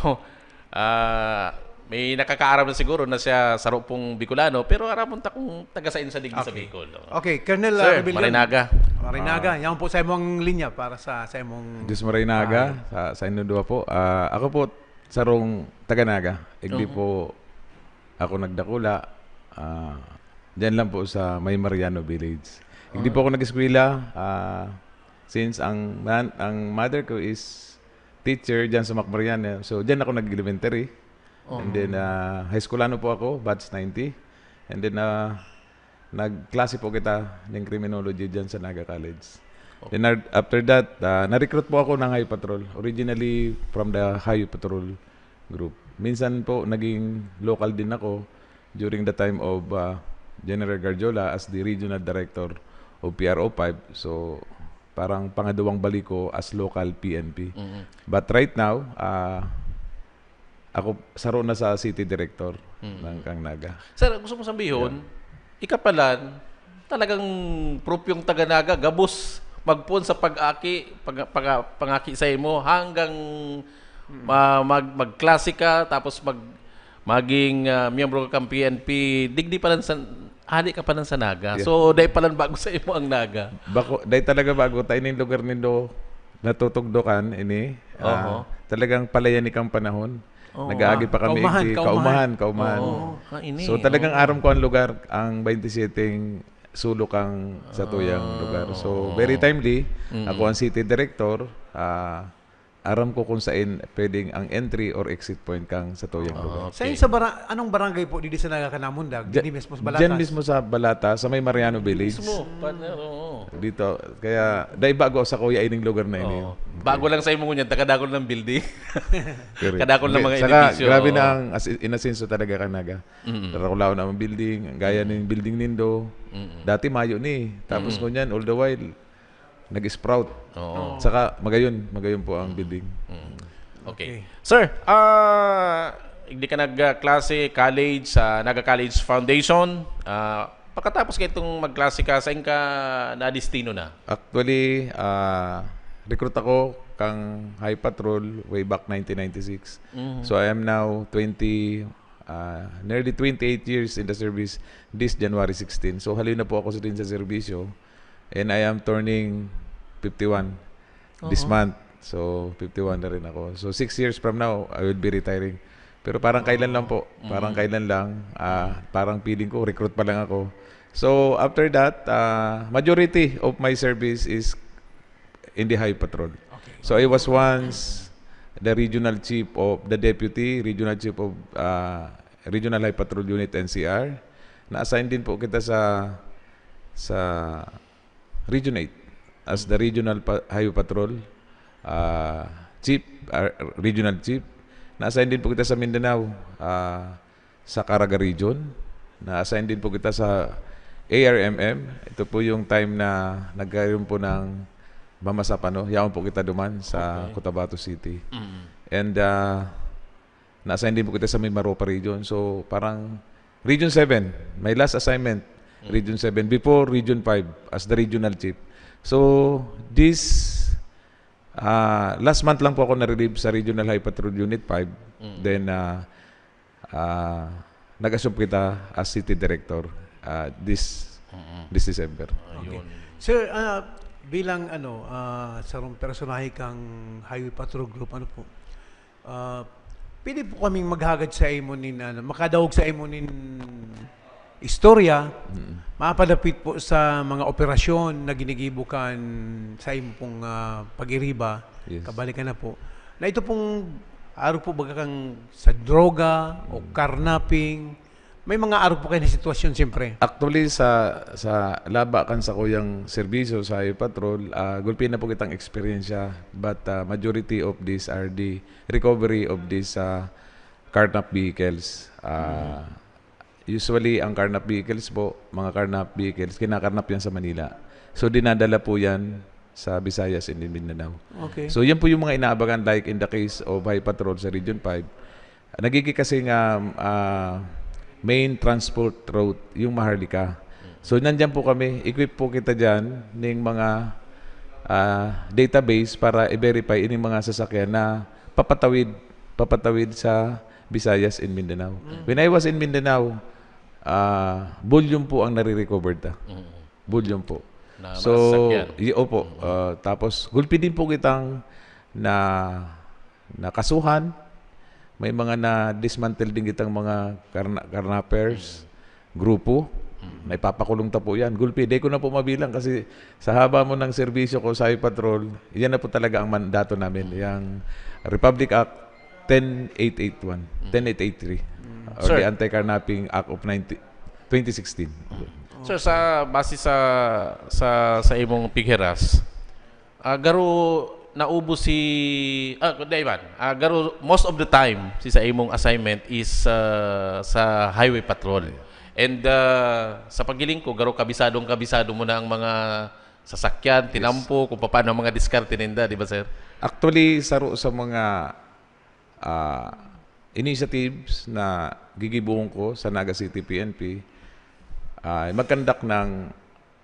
ah, may nakakaaram na siguro na siya saro pong Bicolano, pero aramon ta kung taga sain sa digdi sa Okay. Bicol, no? Okay, Colonel, ah, Sir, Rebellion. Marinaga. Marinaga. Ah. Yan po sa imong linya para sa, sa imong Diyos Marinaga, Ah. sa, sa inyong duwa po. Ah, ako po, sarong taga Naga. Igdi Oo. po ako nagdakula. Ah, dyan lang po sa may Mariano Village. Igdi Ah. po ako nag-eskwela. Ah, since ang man-, ang mother ko is teacher dyan sa Mac Mariano. So, dyan ako nag-elementary. And Oo. then, ah, high schoolano po ako, batch ninety. And then, ah, nagklase po kita ng criminology dyan sa Naga College. Okay. Then, ar-, after that, ah, na-recruit po ako ng Highway Patrol. Originally, from the Highway Patrol group. Minsan po, naging local din ako during the time of, ah, General Garjola as the Regional Director of P R O five. So, parang pangadawang balik ko as local P N P. Mm. But right now, ah, ako, saro na sa city director Mm. ng Kang Naga. Sir, gusto mo sabihon, Yeah. ika palan, talagang propyong taga Naga, gabos magpoon sa pag-aki, pag-, pag-, pangaki sa imo, hanggang Mm. ma-, mag-, magklase ka, tapos mag-, maging, ah, miyembro ka kan P N P, digdi palan sa, hali ka palan sa Naga. Yeah. So, dai palan bago sa imo ang Naga. Bako, dai talaga bago, ta ining lugar nindo natutugdokan ini, ah, Oho. talagang palayan ni kang panahon. Oo, Nag-aagi ah. pa kami, Kaumahan, igdi, kaumahan. kaumahan, kaumahan. Oo, ah, ini, So, talagang oo. aram ko ang lugar, ang twenty-seven sulok kan satuyang Ah, lugar. So, oo. very timely. Mm. Ako ang city director. Ah, aram ko kung saan pwedeng ang entry or exit point kan satuyang Ah, lugar. okay. Sa, sa bara, anong barangay po dito sa Naga kan Namundag? Diyan, Didi mismo sa diyan Balatas? Mismo sa Balata, sa may Mariano Village. Mismo, partner, oo. Dito. Kaya, dahil bago ako sa kuya ining lugar na ini. Oo. Bago lang sa imo ngunyan, takadakol ng building. Correct. Kadakol ng Hindi, mga saka, edipisyo, grabe oo. na ang as-, inasenso talaga kan Naga. Mm. Narakulaw na ang building, gaya ning building nindo. Mm. Dati mayo ni. Tapos Mm. ngunyan, all the while, nag-sprout. Oo. Saka, magayon, magayon po ang building. Mm. Okay. Okay. Sir, ah, hindi ka nagklase college sa Naga College Foundation. Ah, pagkatapos ka itong magklase ka, saan ka nadestino na? Actually, ah, recruit ako kang Highway Patrol way back nineteen ninety-six. Mhm. So I am now twenty, ah, nearly twenty-eight years in the service this January sixteen. So haloy na po ako sa din sa serbisyo. And I am turning fifty-one this Oo. month. So fifty-one na rin ako. So six years from now, I will be retiring. Pero parang kailan lang po. Parang kailan lang. Ah, parang feeling ko, recruit pa lang ako. So after that, ah, majority of my service is in the Highway Patrol. So I was once the regional chief of, the deputy regional chief of ah, Regional Highway Patrol Unit, N C R. Na-assign din po kita sa sa Region eight as the regional pa, Highway Patrol ah, chief, ah, regional chief. Na-assign din po kita sa Mindanao, ah, sa Caraga Region. Na-assign din po kita sa A R M M. Ito po yung time na nagkaroon po ng Mama Sapano. Yaon po kita duman sa Okay. Cotabato City. Mm. And ah, na-assign din po kita sa Mimaropa Region. So, parang Region seven, my last assignment, Region seven, before Region five, as the regional chief. So, this, ah, last month lang po ako na-relieve sa Regional Highway Patrol Unit five. Mm. Then, ah, ah, nag-assume kita as city director ah, this Mm. this December. Ayun. Sir, ah, bilang ano, ah, sarong personahe kang Highway Patrol Group, ano po? Ah, pwede po kaming maghagad sa imo nin, ano, makadaog sa imo nin istorya, mapadapit po sa mga operasyon na ginigibo kan sa imo pong ah, pag-iriba, Yes. kabalikan na po. Na ito pong aro po baga kang sa droga o carnapping, may mga aro po kayo na sitwasyon siyempre. Actually, sa sa laba kan sakuyang serbisyo sa Highway Patrol, ah, gulpi na po kitang eksperyensya. But ah, majority of these are the recovery of these ah, carnap vehicles. Ah, Usually, ang carnap vehicles po, mga carnap vehicles, kinakarnap yan sa Manila. So, dinadala po yan sa Visayas and Mindanao. Okay. So, yan po yung mga inaabangan, like in the case of Highway Patrol sa Region five. Nagiging kasi nga ah, main transport route yung Maharlika. So, nandyan po kami, equip po kita dyan ng mga ah, database para i-verify ining mga sasakyan na papatawid papatawid sa Visayas and Mindanao. When I was in Mindanao, ah, volume po ang nare-recover ta. Mm. Volume po. Na So, masasakyan. y- opo. Ah, tapos, gulpi din po kitang na nakasuhan. May mga na-dismantle din kitang mga karna- carnappers, grupo. Na ipapakulong ta po yan. Gulpi, di ko na po mabilang kasi sa haba mo ng serbisyo ko sa Highway Patrol, yan na po talaga ang mandato namin. Yung Republic Act ten eight eight one, ten eight eight three, or Sir. the Anti-Carnapping Act of nineteen, twenty sixteen. Sir, sa base sa sa sa imong pighiras, ah, garo naubos si ah, di man. Ah, garo most of the time si sa imong assignment is ah, sa highway patrol. And ah, sa paghiling ko, garo kabisadong kabisado mo na ang mga sasakyan, tinampo, kung paano ang mga diskarte ninda, di ba, sir? Actually, saro sa mga ah, initiatives na gigibohon ko sa Naga City P N P, ah, mag-conduct ng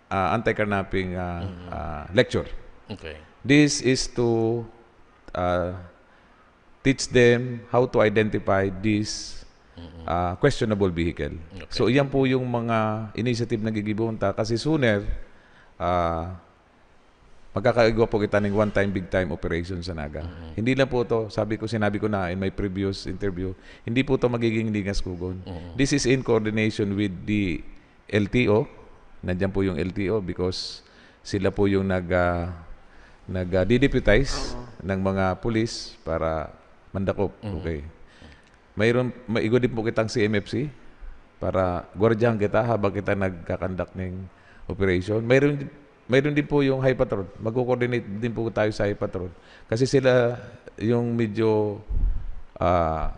ah, anti-carnapping ah, ah, lecture. Okay. This is to ah, teach them how to identify this ah, questionable vehicle. Okay. So, iyan po yung mga initiative na gigibohon ta kasi sooner ah, magkakaigwa po kita ng one-time, big-time operation sa Naga. Hindi lang po to, sabi ko, sinabi ko na in my previous interview, hindi po to magiging lingas kugon. This is in coordination with the L T O, Nandiyan po yung L T O because sila po yung nag, ah, nag, ah, dideputize Oo. ng mga pulis para mandakop. Mhm. Okay. Mayroon, may igo din po kitang C M F C para gwardiyahan kita habang kita nagkakandak ng operation. Mayroon, mayroon din po yung High Patrol. Magko-coordinate din po tayo sa High Patrol. Kasi sila yung medyo ah,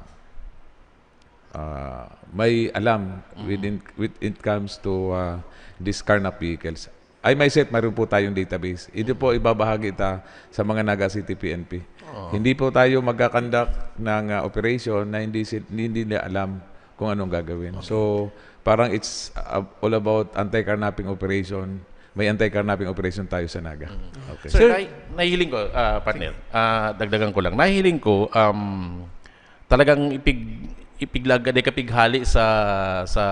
ah, may alam Mhm. within, when it comes to ah, these carnap vehicles. I myself, mayroon po tayong database. Ito po ibabahagi ta sa mga Naga City P N P. Oo. Hindi po tayo magkakandak ng ah, operation na hindi, si- hindi nila alam kung anong gagawin. So, parang it's uh, all about anti-carnapping operation. May anti-carnapping operation tayo sa Naga. Okay. Sir, Sir- nahi- nahihiling ko, ah, partner, ah, dagdagan ko lang. Nahihiling ko, um, talagang ipig, ipiglag, di kapighali sa, sa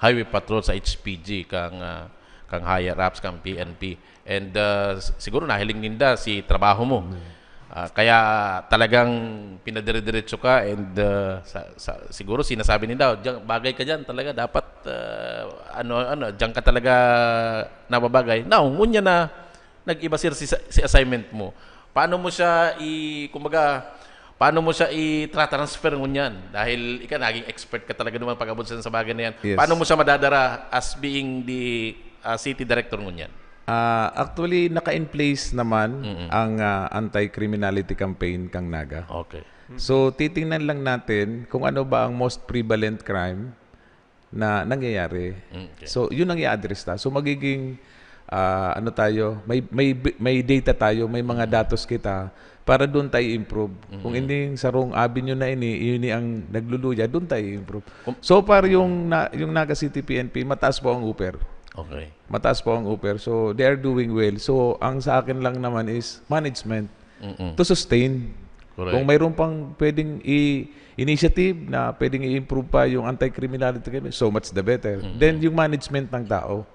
Highway Patrol, sa H P G, kang, ah, kang higher ups, kang P N P. And ah, s- siguro nahiling ninda si trabaho mo. Ah, kaya talagang pinadire-diretso ka and ah, sa, sa, siguro sinasabi ninda, "Diyan, bagay ka diyan talaga, dapat ah, ano, ano, diyan ka talaga nababagay." Now, ngunya na nag-iba, sir, si, si assignment mo. Paano mo siya i, kumbaga, paano mo siya i-transfer ngunyan? Dahil ika naging expert ka talaga naman pag-abot sa, sa bagay na yan. Yes. Paano mo siya madadara as being the ah, city director ngunyan? Ah, actually, naka-in place naman Mm-mm. ang ah, anti-criminality campaign kang Naga. Okay. So, titingnan lang natin kung ano ba ang most prevalent crime na nangyayari. Mm, okay. So, yun ang i-address ta. So, magiging ah, ano tayo, may may may data tayo, may mga datos kita para doon tayo improve. Kung ining sarong avenue na ini, yun ang nagluluya, doon tayo improve. Kung- So far, yung na, yung Naga City P N P, mataas po ang upper. Okay. Mataas po ang upper. So, they are doing well. So, ang sa akin lang naman is management Mm-mm. to sustain. Correct. Kung mayroon pang pwedeng i- initiative na pwedeng i-improve pa yung anti-criminality kami, so much the better. Then, yung management ng tao.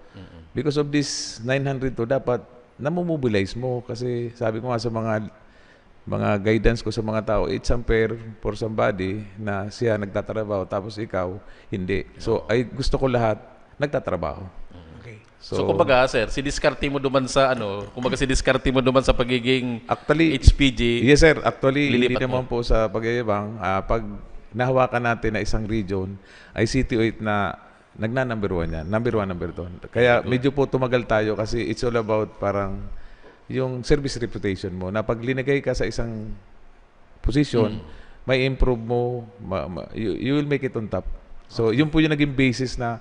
Because of this nine hundred two, dapat namomobilize mo. Kasi sabi ko nga sa mga mga guidance ko sa mga tao, it's unfair for somebody na siya nagtatrabaho tapos ikaw, hindi. So, ay gusto ko lahat nagtatrabaho. Okay. So, kumbaga, sir, si diskarte mo duman sa ano, kumbaga si diskarte mo duman sa pagiging Actually, H P G. Yes, sir. Actually, Lilipat hindi naman mo. Po sa pagyayabang. Ah, pag nahawakan natin na isang region, ay C T O eight na nagna-number one yan. Number one, number two. Kaya medyo po tumagal tayo kasi it's all about parang yung service reputation mo. Na pag linagay ka sa isang position, Mm. may improve mo, ma, ma, you, you will make it on top. So, yun po yung naging basis na,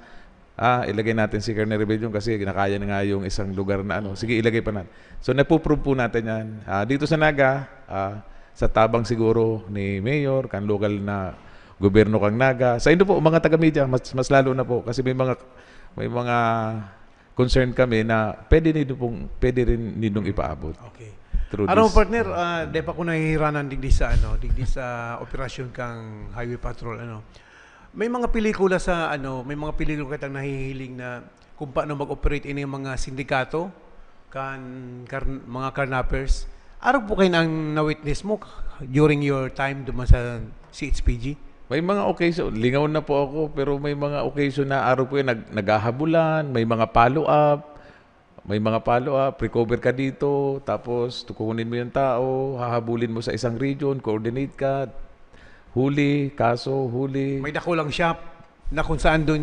ah, ilagay natin si Colonel Rebellion kasi nakaya na nga yung isang lugar na ano. Sige, ilagay pa natin. So, napuprove po natin yan. Ah, dito sa Naga, ah, sa tabang siguro ni Mayor, kan lokal na gobyerno kang Naga. Sa inyo po, mga taga-media, mas, mas lalo na po kasi may mga may mga concern kami na pwede nindo pong, pwede rin nindong ipaabot. Okay. Through Ano, this. Partner, ah, di pa ko nahihiranan digdi sa, ano, digdi sa operasyon kang Highway Patrol, ano. May mga pelikula sa, ano, may mga pelikula kitang nahihiling na kung paano mag-operate ini yung mga sindikato, kan, kar, mga carnappers. Ano po kayo ang na-witness mo during your time duman sa C H P G? May mga occasion, lingaw na po ako, pero may mga occasion na araw po yun, nag, naghahabulan, may mga follow-up, may mga follow-up, recover ka dito, tapos tukunin mo yung tao, hahabulin mo sa isang region, coordinate ka, huli, kaso, huli. May dakulang shop na kung saan doon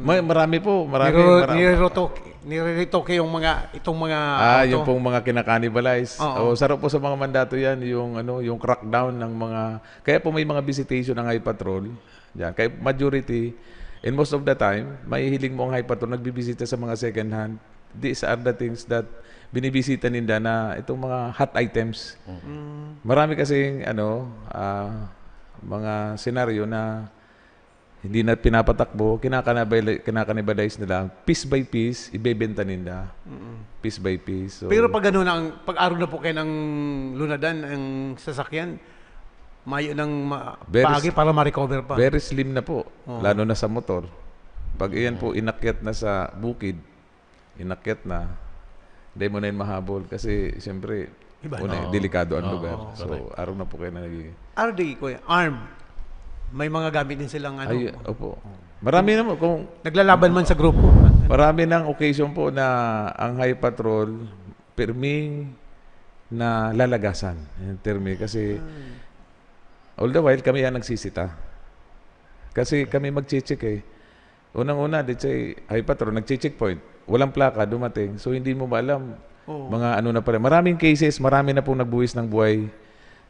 May, marami po, marami. niro, marami. nireretoke, nireretoke yung mga, itong mga Ah, auto. Yung pong mga kinakannibalize. Oo. O, sarap po sa mga mandato yan, yung, ano, yung crackdown ng mga... Kaya po may mga visitation ng High Patrol. Yan. Kaya majority, and most of the time, mahihiling mo ang High Patrol, nagbibisita sa mga second hand. These are the things that binibisita ninda na itong mga hot items. Mm. Marami kasing, ano, ah, mga senaryo na hindi na pinapatakbo, kinakanabali-, kinakanibalize nila, piece by piece, ibebenta ninda. Mm. Piece by piece. So, Pero pag ano na, ang, pag araw na po kayo ng lunadan, ang sasakyan, mayo ng ma- Very paagi s- para ma-recover pa. Very slim na po, Oo. lalo na sa motor. Pag iyan po inakyat na sa bukid, inakyat na, hindi mo na yun mahabol kasi siyempre, Iba una, na. delikado ang Oo, lugar. oo, So, correct. Araw na po kayo na nagiging... Ano di, Kuya? Arm. May mga gamit din silang ano, Ay, opo. Marami naman kung naglalaban man sa grupo. Marami ng occasion po na ang High Patrol, pirming na lalagasan. Yung termi. Kasi, all the while, kami ang nagsisita. Kasi kami magche-check eh. Unang-una, let's say, High Patrol, nagche-checkpoint. Walang plaka, dumating. So, hindi mo maalam. Oo. Mga ano na pala. Maraming cases, marami na pong nagbuwis ng buhay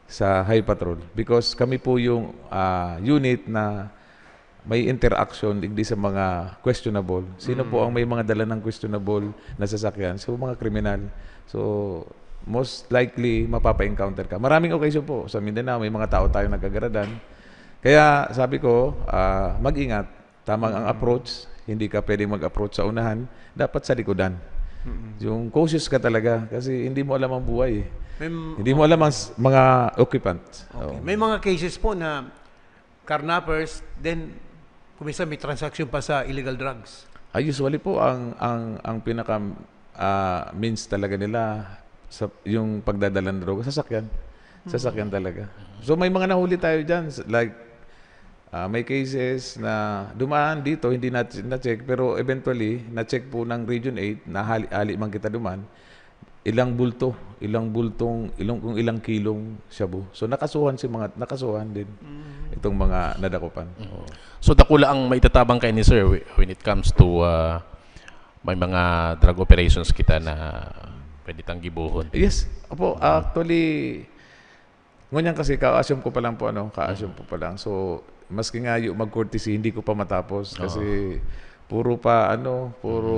sa High Patrol. Because kami po yung ah, unit na may interaction digdi sa mga questionable. Sino po ang may mga dala ng questionable na sasakyan? So, mga kriminal. So, most likely, mapapa-encounter ka. Maraming occasion po sa Mindanao, may mga tao tayong nagkagaradan. Kaya sabi ko, ah, mag-ingat. Tamang ang approach. Hindi ka pwedeng mag-approach sa unahan. Dapat sa likodan. Yung cautious ka talaga kasi hindi mo alam ang buhay eh. May, Hindi mo alam ang s- mga occupants. okay. Oo. May mga cases po na carnappers, then kuminsan may transaction pa sa illegal drugs. Ah, usually po ang ang ang pinaka ah, means talaga nila sa yung pagdadala ng droga, sasakyan. Sasakyan talaga. So may mga nahuli tayo diyan, s- like ah, may cases na dumaan dito, hindi na na-check, pero eventually na-check po ng Region eight na hali, hali man kita duman, ilang bulto, ilang bultong, ilang kung ilang kilong shabu. So nakasuhan si mga nakasuhan din itong mga nadakupan. Oo. So dakula ang maitatabang kaini, sir, whe- when it comes to ah, may mga drug operations kita na pwede tang gibohon. Yes, opo, actually ngunyan kasi ka-assume ko pa lang po ano, ka-assume po pa lang. So maski nga yung mag-courtesy hindi ko pa matapos kasi puro pa ano, puro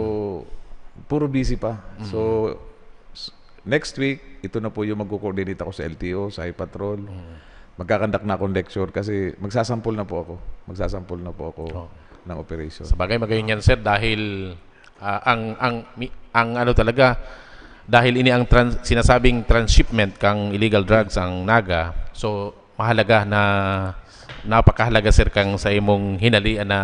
puro busy pa. So s- next week ito na po yung magko-coordinate ako sa L T O, sa High Patrol. Magkakandak na akong lecture kasi magsasampol na po ako. Magsasampol na po ako ng operation. Sa bagay, magayon yan, sir, dahil ah, ang ang mi- ang ano talaga, dahil ini ang trans, sinasabing transshipment kang illegal drugs ang Naga. So mahalaga na napakahalaga, sir, kang sa imong hinalian na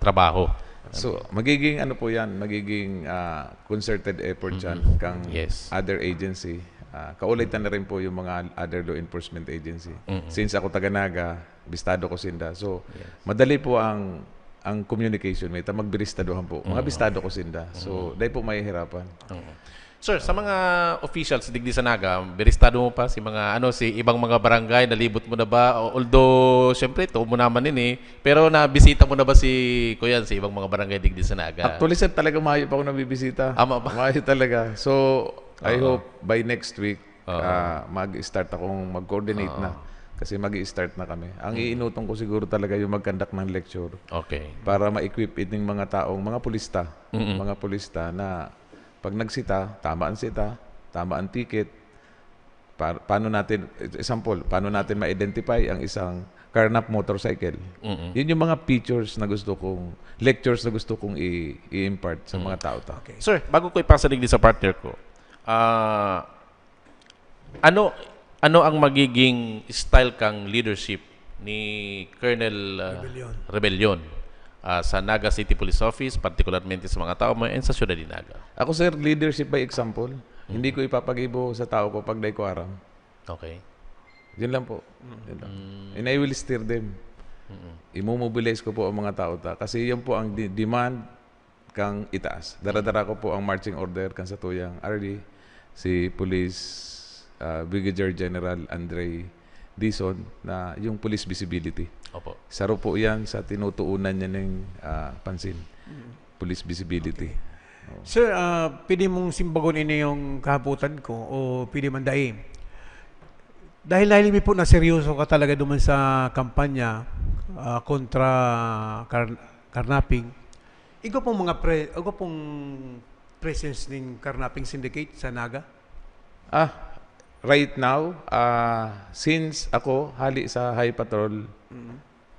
trabaho. So, magiging ano po 'yan, magiging ah, concerted effort 'yan kang Yes. other agency. Ah, kaulitan na rin po yung mga other law enforcement agency. Since ako taga Naga, bistado ko sinda. So, madali po ang ang communication, may ta magbibistaduhan po. Mga bistado ko sinda. So, dai po mahihirapan. Sir, sa mga officials digdi sa Naga, biristado mo pa si mga ano, si ibang mga barangay, nalibot mo na ba? O- Although, syempre, tuo mo naman ini, pero nabisita mo na ba si kuyan, si ibang mga barangay digdi sa Naga? Actually, sir, talaga mayo pa ako nabibisita. Ama ba? Mayo talaga. So, I hope by next week, ah, mag-start akong mag-coordinate na. Kasi mag-start na kami. Ang iinutong ko siguro talaga yung mag-conduct ng lecture Okay. para ma-equip iting mga taong, mga pulista. Mga pulista na pag nagsita, tama ang sita, tama ang ticket. Pa- paano natin, example, paano natin ma-identify ang isang carnap motorcycle? Yun yung mga features na gusto kong, lectures na gusto kong i- i-impart sa mga tao ta. Okay. Sir, bago ko ipasa digdi sa partner ko, ah, ano ano ang magiging style kang leadership ni Colonel ah, Rebellion. Rebellion ah, sa Naga City Police Office, particularmente sa mga tao mo and sa syudad ni Naga? Ako, sir, leadership by example. Hindi ko ipapagibo sa tao ko pag dai ko aram. Okay. Yun lang po. Yun lang. And I will steer them. Imomobilize ko po ang mga tao ta. Kasi yun po ang di- demand kang itaas. Daradara ko po ang marching order kan satuyang R D, si Police ah, Brigadier General Andre Dizon, na yung police visibility. Opo. Saro po yan sa tinutuunan niya ng ah, pansin. Police visibility. Sir, ah, pwede mong simbagon ini yung kahapotan ko o pwede man dai. Dahil dahil mi po na seryoso ka talaga duman sa kampanya ah, kontra kar- carnapping, igwa pong mga pre, igwa pong presence ning carnapping syndicate sa Naga? Ah, right now, ah, since ako hali sa High Patrol,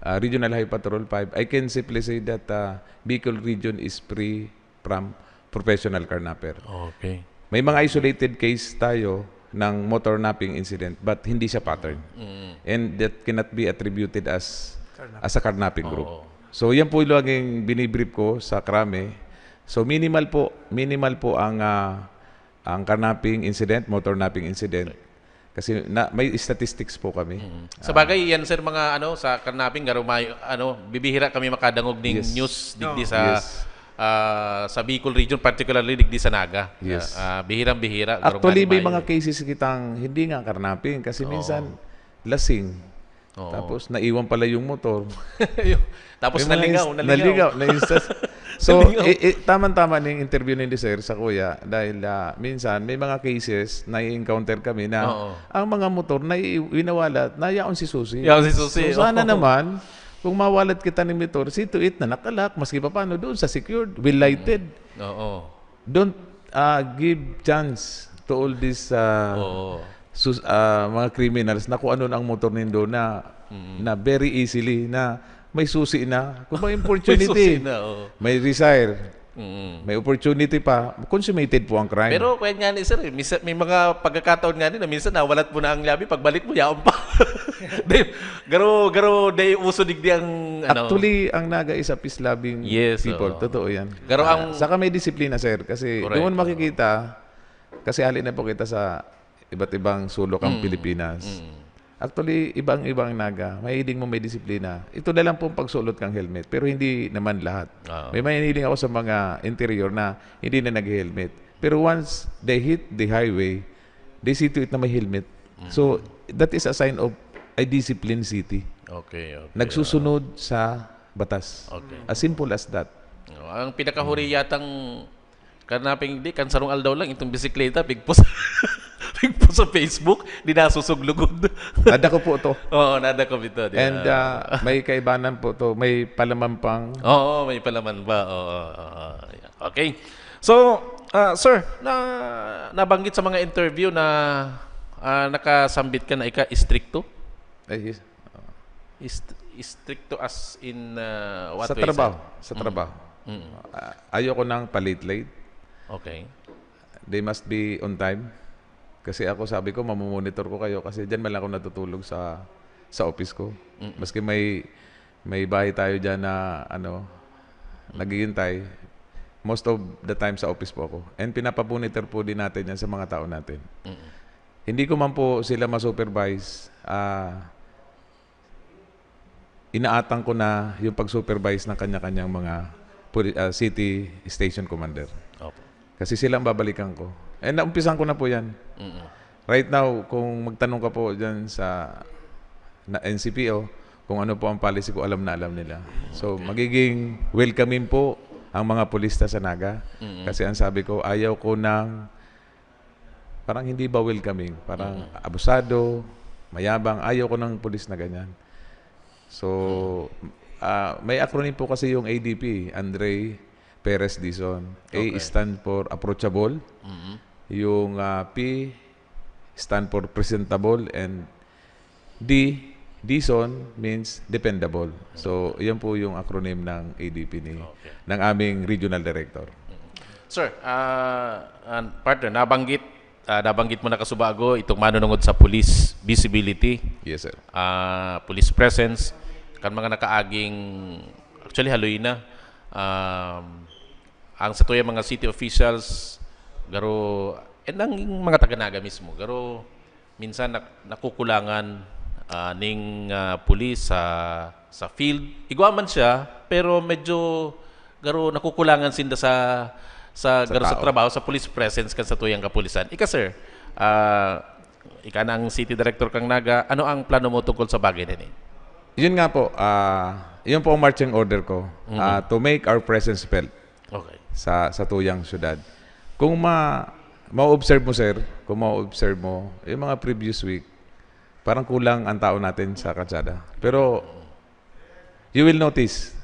ah, Regional High Patrol five, I can simply say that ah, Bicol Region is free from professional carnapper. Okay. May mga isolated case tayo ng motor napping incident but hindi siya pattern. And that cannot be attributed as as a carnapping group. Oo. So yan po yung laging binibrief ko sa krame. So minimal po, minimal po ang ah, ang carnapping incident, motor napping incident. Kasi na, may statistics po kami. Mm. Sa bagay, yan sir, mga ano, sa carnapping, garo may, ano, bibihira kami makadangog ning Yes. news digdi No. sa Yes. ah, sa Bicol region, particularly digdi sa Naga. Yes. Ah, bihirang-bihira. garong Actually, may animal. mga cases kitang hindi nga carnapping kasi Oo. minsan lasing. Oo. Tapos naiwan pala yung motor. Ayun. Tapos May mga naligaw, ins- naligaw. naligaw, na-instas. So, Naligaw. eh, eh, tama-tama ning interview ni Sir sa kuya dahil ah, minsan may mga cases na encounter kami na Oo. ang mga motor na i- winawalat, na yaon si Susi. Yaon si Susi, So, sana oo. naman, kung mawalat kita ng motor, see to it na nakalak, maski pa paano doon sa secured, well lighted. Oo. Don't ah, give chance to all these ah, Oo. sus- ah, mga criminals na kung ano na ang motor nindo na na very easily na may susi na. Kung may May opportunity, susi na, oo. may desire, Mm. may opportunity pa, consummated po ang crime. Pero kaya nga ni sir, eh, minsan, may mga pagkakataon nga ni na minsan nawalat mo na ang labi, pagbalik mo, yaon pa. Di, garo, garo, di uso digdi ang ano. Actually, ang Naga is a peace-loving Yes, people. Oo. Totoo yan. Garo ang Saka may disiplina, sir. Kasi Correct. doon makikita, kasi hali na po kita sa iba't ibang sulok ng Pilipinas. Actually, ibang-ibang Naga. Mahiling mo may disiplina. Ito na lang pong pagsulot ng helmet. Pero hindi naman lahat. Ah. May mahiling ako sa mga interior na hindi na nag-helmet. Pero once they hit the highway, they see to it na may helmet. So, that is a sign of a disciplined city. Okay, okay. Nagsusunod sa batas. Okay. As simple as that. No, ang pinakahuri yatang kanaping di, kan sarong aldaw lang, itong bisikleta, pigpos, pigpos sa Facebook, di nasusuglugod. Nada ko po to. Oo, nada ko bito. Di, And uh, may kaibanan po to. May palaman pang Oo, may palaman ba? Oo, oo, oo. Okay. So, ah, sir, na nabanggit sa mga interview na ah, nakasambit ka na ika istrikto? Ay, yes. Ist- istrikto as in ah, what Sa way, trabaho. sir? Sa trabaho. Mm. Ah, ayoko nang pa-late-late. Okay. They must be on time. Kasi ako, sabi ko, mamomonitor ko kayo kasi diyan man lang ako natutulog sa sa office ko. Maski may may bahay tayo diyan na ano, naghihintay, most of the time sa office po ako. And pinapamonitor po din natin yan sa mga tao natin. Hindi ko man po sila ma-supervise, ah, inaatang ko na yung pag-supervise ng kanya-kanyang mga poli- ah, city station commander. Opo. Kasi sila ang babalikan ko. And naumpisan ko na po yan. Mm-mm. Right now, kung magtanong ka po dyan sa na N C P O, kung ano po ang policy ko, alam na alam nila. So, magiging welcoming po ang mga pulista sa Naga. Kasi ang sabi ko, ayaw ko ng parang hindi ba welcoming. Parang abusado, mayabang. Ayaw ko ng pulis na ganyan. So, ah, may acronym po kasi yung A D P, Andre Perez Dizon. A Okay. Stand for approachable. Mhm. Yung ah, P stand for presentable and D, Dizon means dependable. So, yan po yung acronym ng A D P ni Okay. ng aming regional director. Sir, ah, ah, partner, nabanggit ah, nabanggit mo na kasubago itong manunungod sa police visibility, Yes, sir. ah, police presence kan mga nakaaging, actually, haloy na. Um, ang sa tuya mga city officials, garo, and ang mga taga-Naga mismo, garo minsan nak- nakukulangan ah, ning ah, pulis sa sa field. Igwa man siya, pero medyo garo nakukulangan sinda sa sa, Sa garo sa tao. trabaho, sa police presence kan sa tuyang kapulisan. Ika, sir, ah, ika na ang city director kang Naga, ano ang plano mo tungkol sa bagay na ini? Yun nga po, ah, yun po ang marching order ko, ah, to make our presence felt Okay. sa sa tuyang syudad. Kung ma ma-observe mo, sir, kung ma-observe mo, yung mga previous week, parang kulang ang tao natin sa kalsada. Pero you will notice,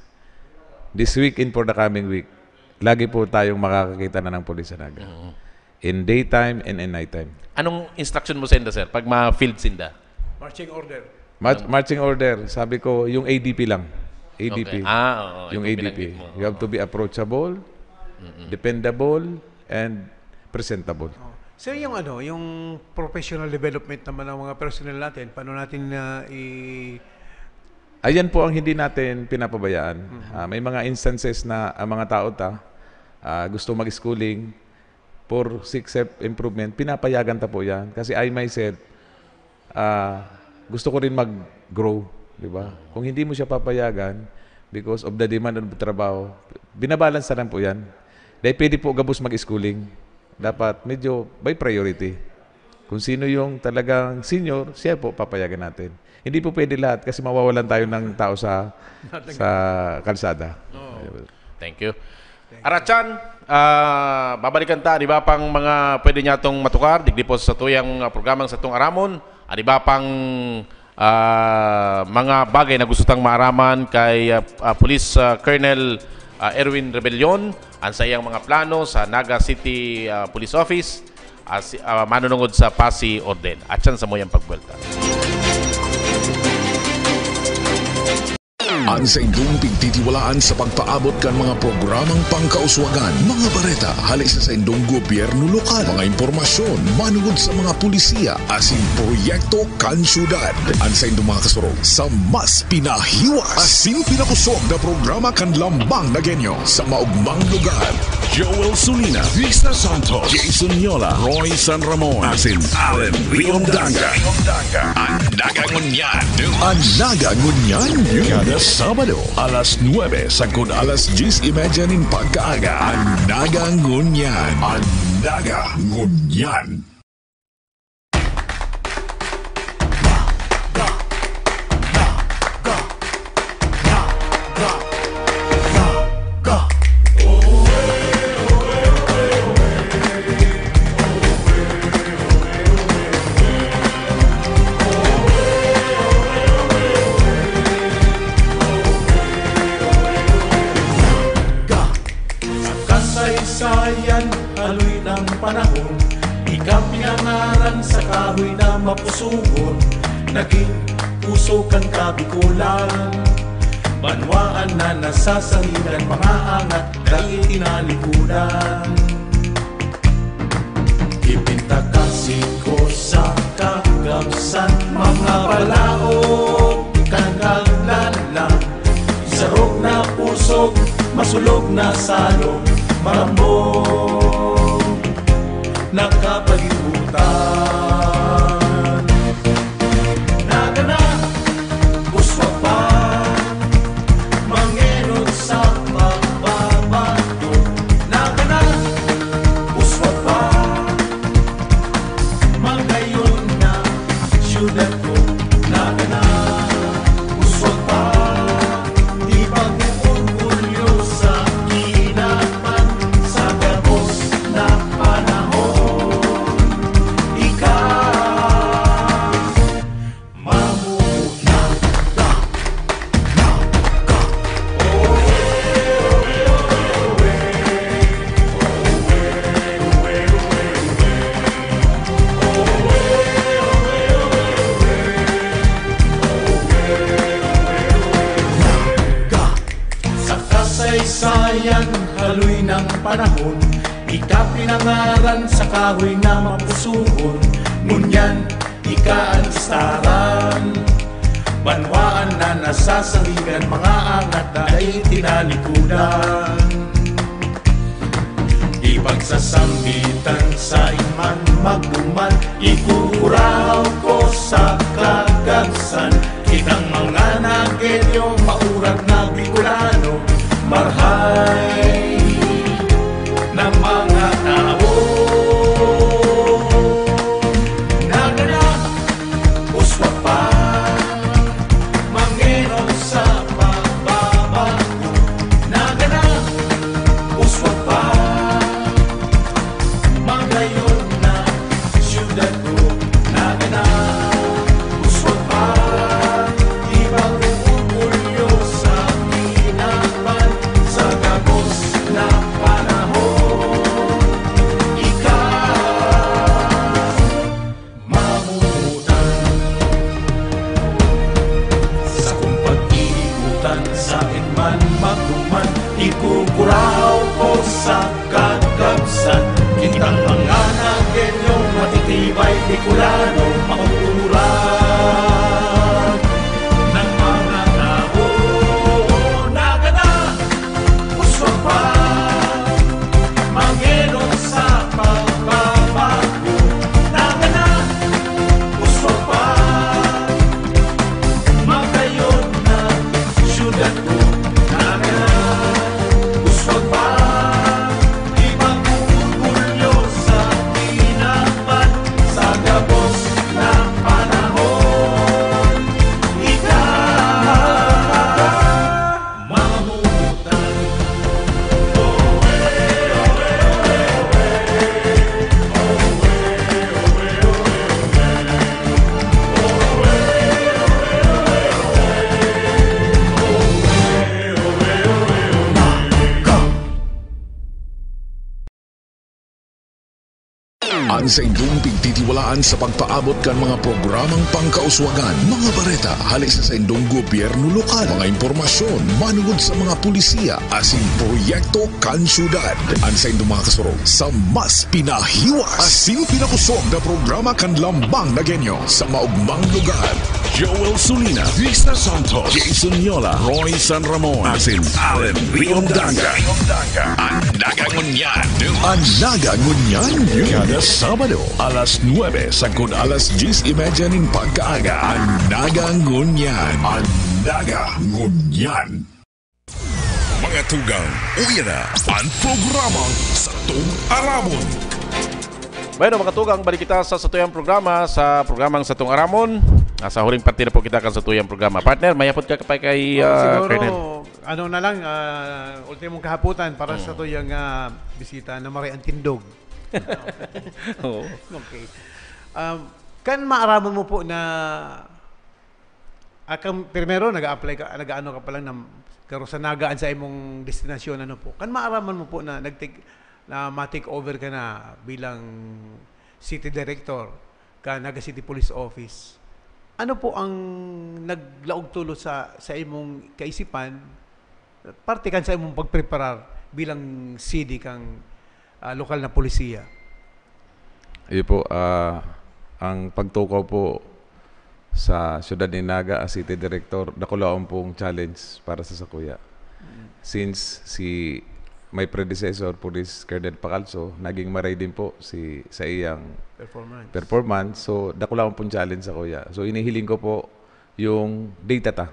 this week and for the coming week, lagi po tayong makakakita na ng pulis sa Naga. In daytime and in nighttime. Anong instruction mo sa inda, sir, pag ma-field sinda? Marching order. Mar- marching order, sabi ko, yung A D P lang. A D P. Okay. Ah, oo, Yung itong A D P. binanggit mo. You have to be approachable, dependable, and presentable. Oh. Sir, yung ano, yung professional development naman ng mga personnel natin, paano natin na i- Ayan po ang hindi natin pinapabayaan. Ah, may mga instances na ang mga tao ta ah, gusto mag-schooling for six self-improvement, pinapayagan ta po yan. Kasi I myself, ah, gusto ko rin mag-grow, di ba? Kung hindi mo siya papayagan because of the demand of trabaho, binabalansa lang po yan. Dahil pwede po gabos mag-schooling. Dapat medyo by priority. Kung sino yung talagang senior, siya po papayagan natin. Hindi po pwede lahat kasi mawawalan tayo ng tao sa, sa kalsada. Thank you. Arachan, ah, babalikan ta, di ba, pang mga pwede niya itong matukar, digdi po sa tuyang, ah, programang sa itong Aramon, ah, di ba, pang, ah, mga bagay na gusto tang maaraman kay, ah, ah, Police, ah, Colonel, ah, Erwin Rebellion, ang sa iyang mga plano sa Naga City, ah, Police Office, ah, si, ah, manunungod sa Pasi Orden. Atyan sa muyang pagbuwelta. An saindong pigtitiwalaan sa pagpaabot kan mga programang pangkauswagan, mga bareta hali sa saindong gobyerno lokal, mga impormasyon manungod sa mga pulisiya asin proyekto kan syudad. An saindong mga kasurog sa mas pinahiwas asin pinakusog na programa kan Lambang na Genyo sa maugmang lugar. Joel Sulina, Risa Santos, Jason Yola, Roy San Ramon, asin Allen Riondaga. An Naga Ngunyan. An Naga Ngunyan, kada Sabado, alas nuebe sagkod alas dyes y media nin pagkaaga. An Naga Ngunyan. An Naga Ngunyan. Sa kasaysayan, haloy ng panahon, ika pinangaran sa kahoy na mapusugon, naging puso kan Kabikolan. Banwaan na nasasaligan, mga angat dai tinalikudan. Ipinta ka singko sa kagabsan, mga balaog kan kaglalan. Sarog na pusog, masulog na salog, marambong na kapalibutan. Nagana, uswag pa, mangenot sa pagbabago. Nagana, uswag pa, magayon na syudad ko. Nagana, uswag pa, di pag-orgulyo sa kinaban, sa gabos na panahon. Ika, mamuhay na, na, na, Sa kasaysayan, haloy ng panahon, ika pinangaran sa kahoy na mapusugon. Ngunyan, ika an istaran. Banwaan na nasasaligan, mga angat na dai tinalikudan. Di pagsasambitan sa iman magduman, ikukurahaw ko sa kagabsan. Kitang mga Nagenyo, maurag na Bicolano, marhay na mga tao. Nagana, uswag pa, mangenot sa pagbabago. Nagana, uswag pa, magayon na syudad ko. Nagana, uswag pa, di pag-orgulyo sa kinaban, sa gabos na panahon. Ika, mamutan. Sakong pag-iiputan, saen man magduman, ikukurahaw ko sa kagabsan. Kitang mga Nagenyo, matitibay, Bicolano, mauuran ng mga tao. Nagana, uswag pa, mangenot sa pagbabago. Nagana, uswag pa, An saindong pigtitiwalaan sa pagpaabot kan mga programang pangkauswagan, mga bareta hali sa saindong gobyerno lokal, mga impormasyon manungod sa mga pulisiya asin proyekto kan syudad. An saindong mga kasurog sa mas pinahiwas asin pinakusog na programa kan Lambang na Genyo sa maugmang lugar. Joel Solina, Victor Santos, Jason Yola, Roy San Ramon, asin Allen Riondanga. An Naga Ngunyan. An Naga Ngunyan. Kada Sabado, alas nuebe sagkod alas diyes y medya nin pagkaaga. An Naga Ngunyan. An Naga Ngunyan. Mga tugang, uya na an programang Satong Aramon. Bueno, mga tugang, balik kita sa satuyang programa, sa programang Satong Aramon. Nasa huling parte na po kita kan satuyang programa. Partner, may hapot ka pa kay, Oh, ah, siguro, Colonel? Ano na lang, ah, ultimong kahapotan para sa Hmm. tuyang, ah, bisita na maray ang tindog. Oo. Okay. Um, kan maaraman mo po na, ah, kan, primero, nag-a-apply ka, nag-aano ka pa lang na garo sa Naga an sa imong destinasyon, ano po? Kan maaraman mo po na nag-take, na ma-take over ka na bilang city director kan Naga City Police Office, ano po ang naglaog tulos sa, sa imong kaisipan, parte kan sa imong pagpreparar bilang C D kang, ah, lokal na polisiya? Iyo po, ah, ang pagtukaw po sa siyudad ni Naga as city director, dakulaon pong challenge para sa sakuya. Mm. Since si my predecessor, Police Colonel Pacalso, naging maray din po si, sa iyang Performance. performance. So, dakulaon pong challenge sakuya. So, inihiling ko po yung data ta.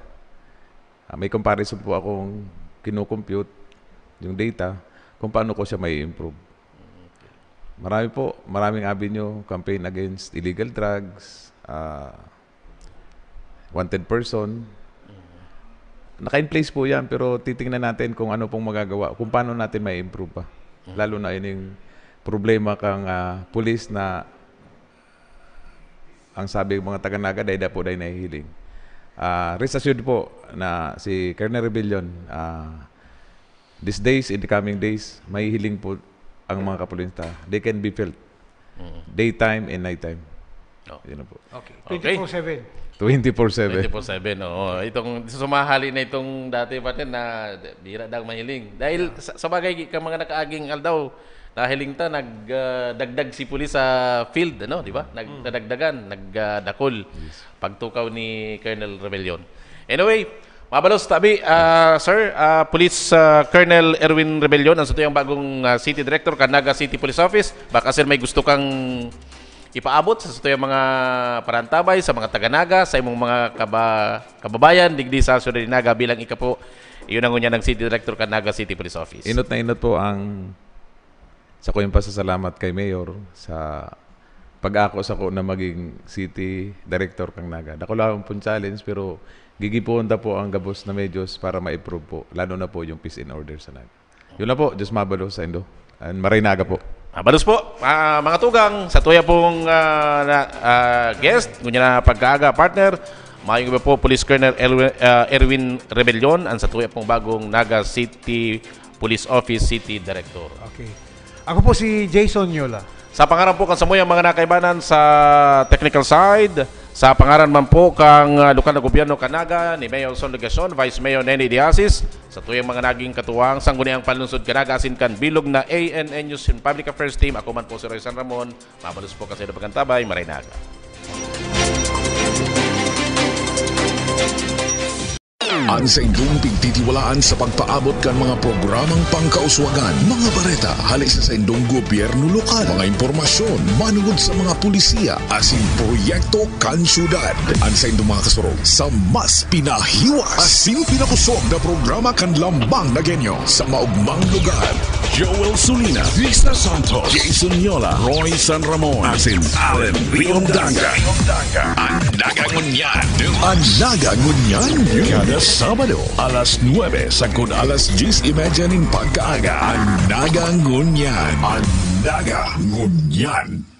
Ah, may comparison po akong kino-compute, yung data, kung paano ko siya mai-improve. Marami po, maraming avenue, campaign against illegal drugs, ah, wanted person. Naka-in place po yan, pero titingnan natin kung ano pong magagawa, kung paano natin mai-improve pa. Lalo na yun yung problema kang, ah, pulis na ang sabi ng mga taga-Naga, dai daw po dai nahihiling. Ah, rest assured po na si Colonel Rebellion, ah, these days, in the coming days, mahihiling po ang mga kapulinta. They can be felt. Mm. Daytime and nighttime. Oh. Yun na po. Okay. Okay. Twenty-four seven. Twenty-four seven. Twenty-four seven, oo. Itong sumahali na itong dati pa rin na bira daw mahiling. Dahil sa, sa bagay, ka mga nakaaging aldaw, nahiling ta, nag, ah, dagdag si pulis sa field, ano, di ba? Nag, Mm. nadagdagan, nag, ah, dakol. Yes. Pagtukaw ni Colonel Rebellion. Anyway, mabalos tabi, ah, sir, ah, Police, ah, Colonel Erwin Rebellion, ang satuyang bagong, ah, City Director kan Naga City Police Office. Baka, sir, may gusto kang ipaabot sa satuyang mga parantabay, sa mga taga-Naga, sa imong mga kaba-, kababayan digdi sa siyudad ni Naga bilang ika po, iyon ang ngunyan ng City Director kan Naga City Police Office. Inot na inot po ang sakuyang pasasalamat kay Mayor sa pag-ako sako na maging City Director kan Naga. Dakulaon pong challenge, pero gigipoon ta po ang gabos na medyos para ma-improve po, lalo na po yung peace and order sa Naga. Yun na po, Diyos mabalos saindo. And maray na aga po. Mabalos po, ah, mga tugang, sa tuya pong, ah, na, ah, guest, ngunyan na pagkaaga, partner, mayong iba po, Police Colonel Elwi-, ah, Erwin Rebellion, ang sa tuya pong bagong Naga City Police Office City Director. Okay. Ako po si Jason Yola. Sa pangaran po kan samuyang mga nakaibanan sa technical side, sa pangaran man po kang, ah, lokal na gobyerno kan Naga, ni Mayor Son Legacion, Vice Mayor Nene Diasis, sa tuyang mga naging katuwang, sangguniang panlungsod kan Naga asin kan bilog na A N N News and Public Affairs Team, ako man po si Roy San Ramon. Mabalos po kasi na pagkantabay, maray na aga. An saindong pigtitiwalaan sa pagpaabot kan mga programang pangkauswagan, mga bareta hali sa saindong gobyerno lokal, mga impormasyon manungod sa mga pulisiya asin proyekto kan syudad. An saindong mga kasurog sa mas pinahiwas asin pinakusog na programa kan Lambang na Genyo sa maugmang lugar. Joel Sulina, Victor Santos, Jason Yola, Roy San Ramon, asin Allen Riondanga. An Naga Ngunyan. An Naga Ngunyan. Kada Sabado, alas nuebe sagkod alas diyes y medya nin pagkaaga. An Naga Ngunyan. An Naga Ngunyan.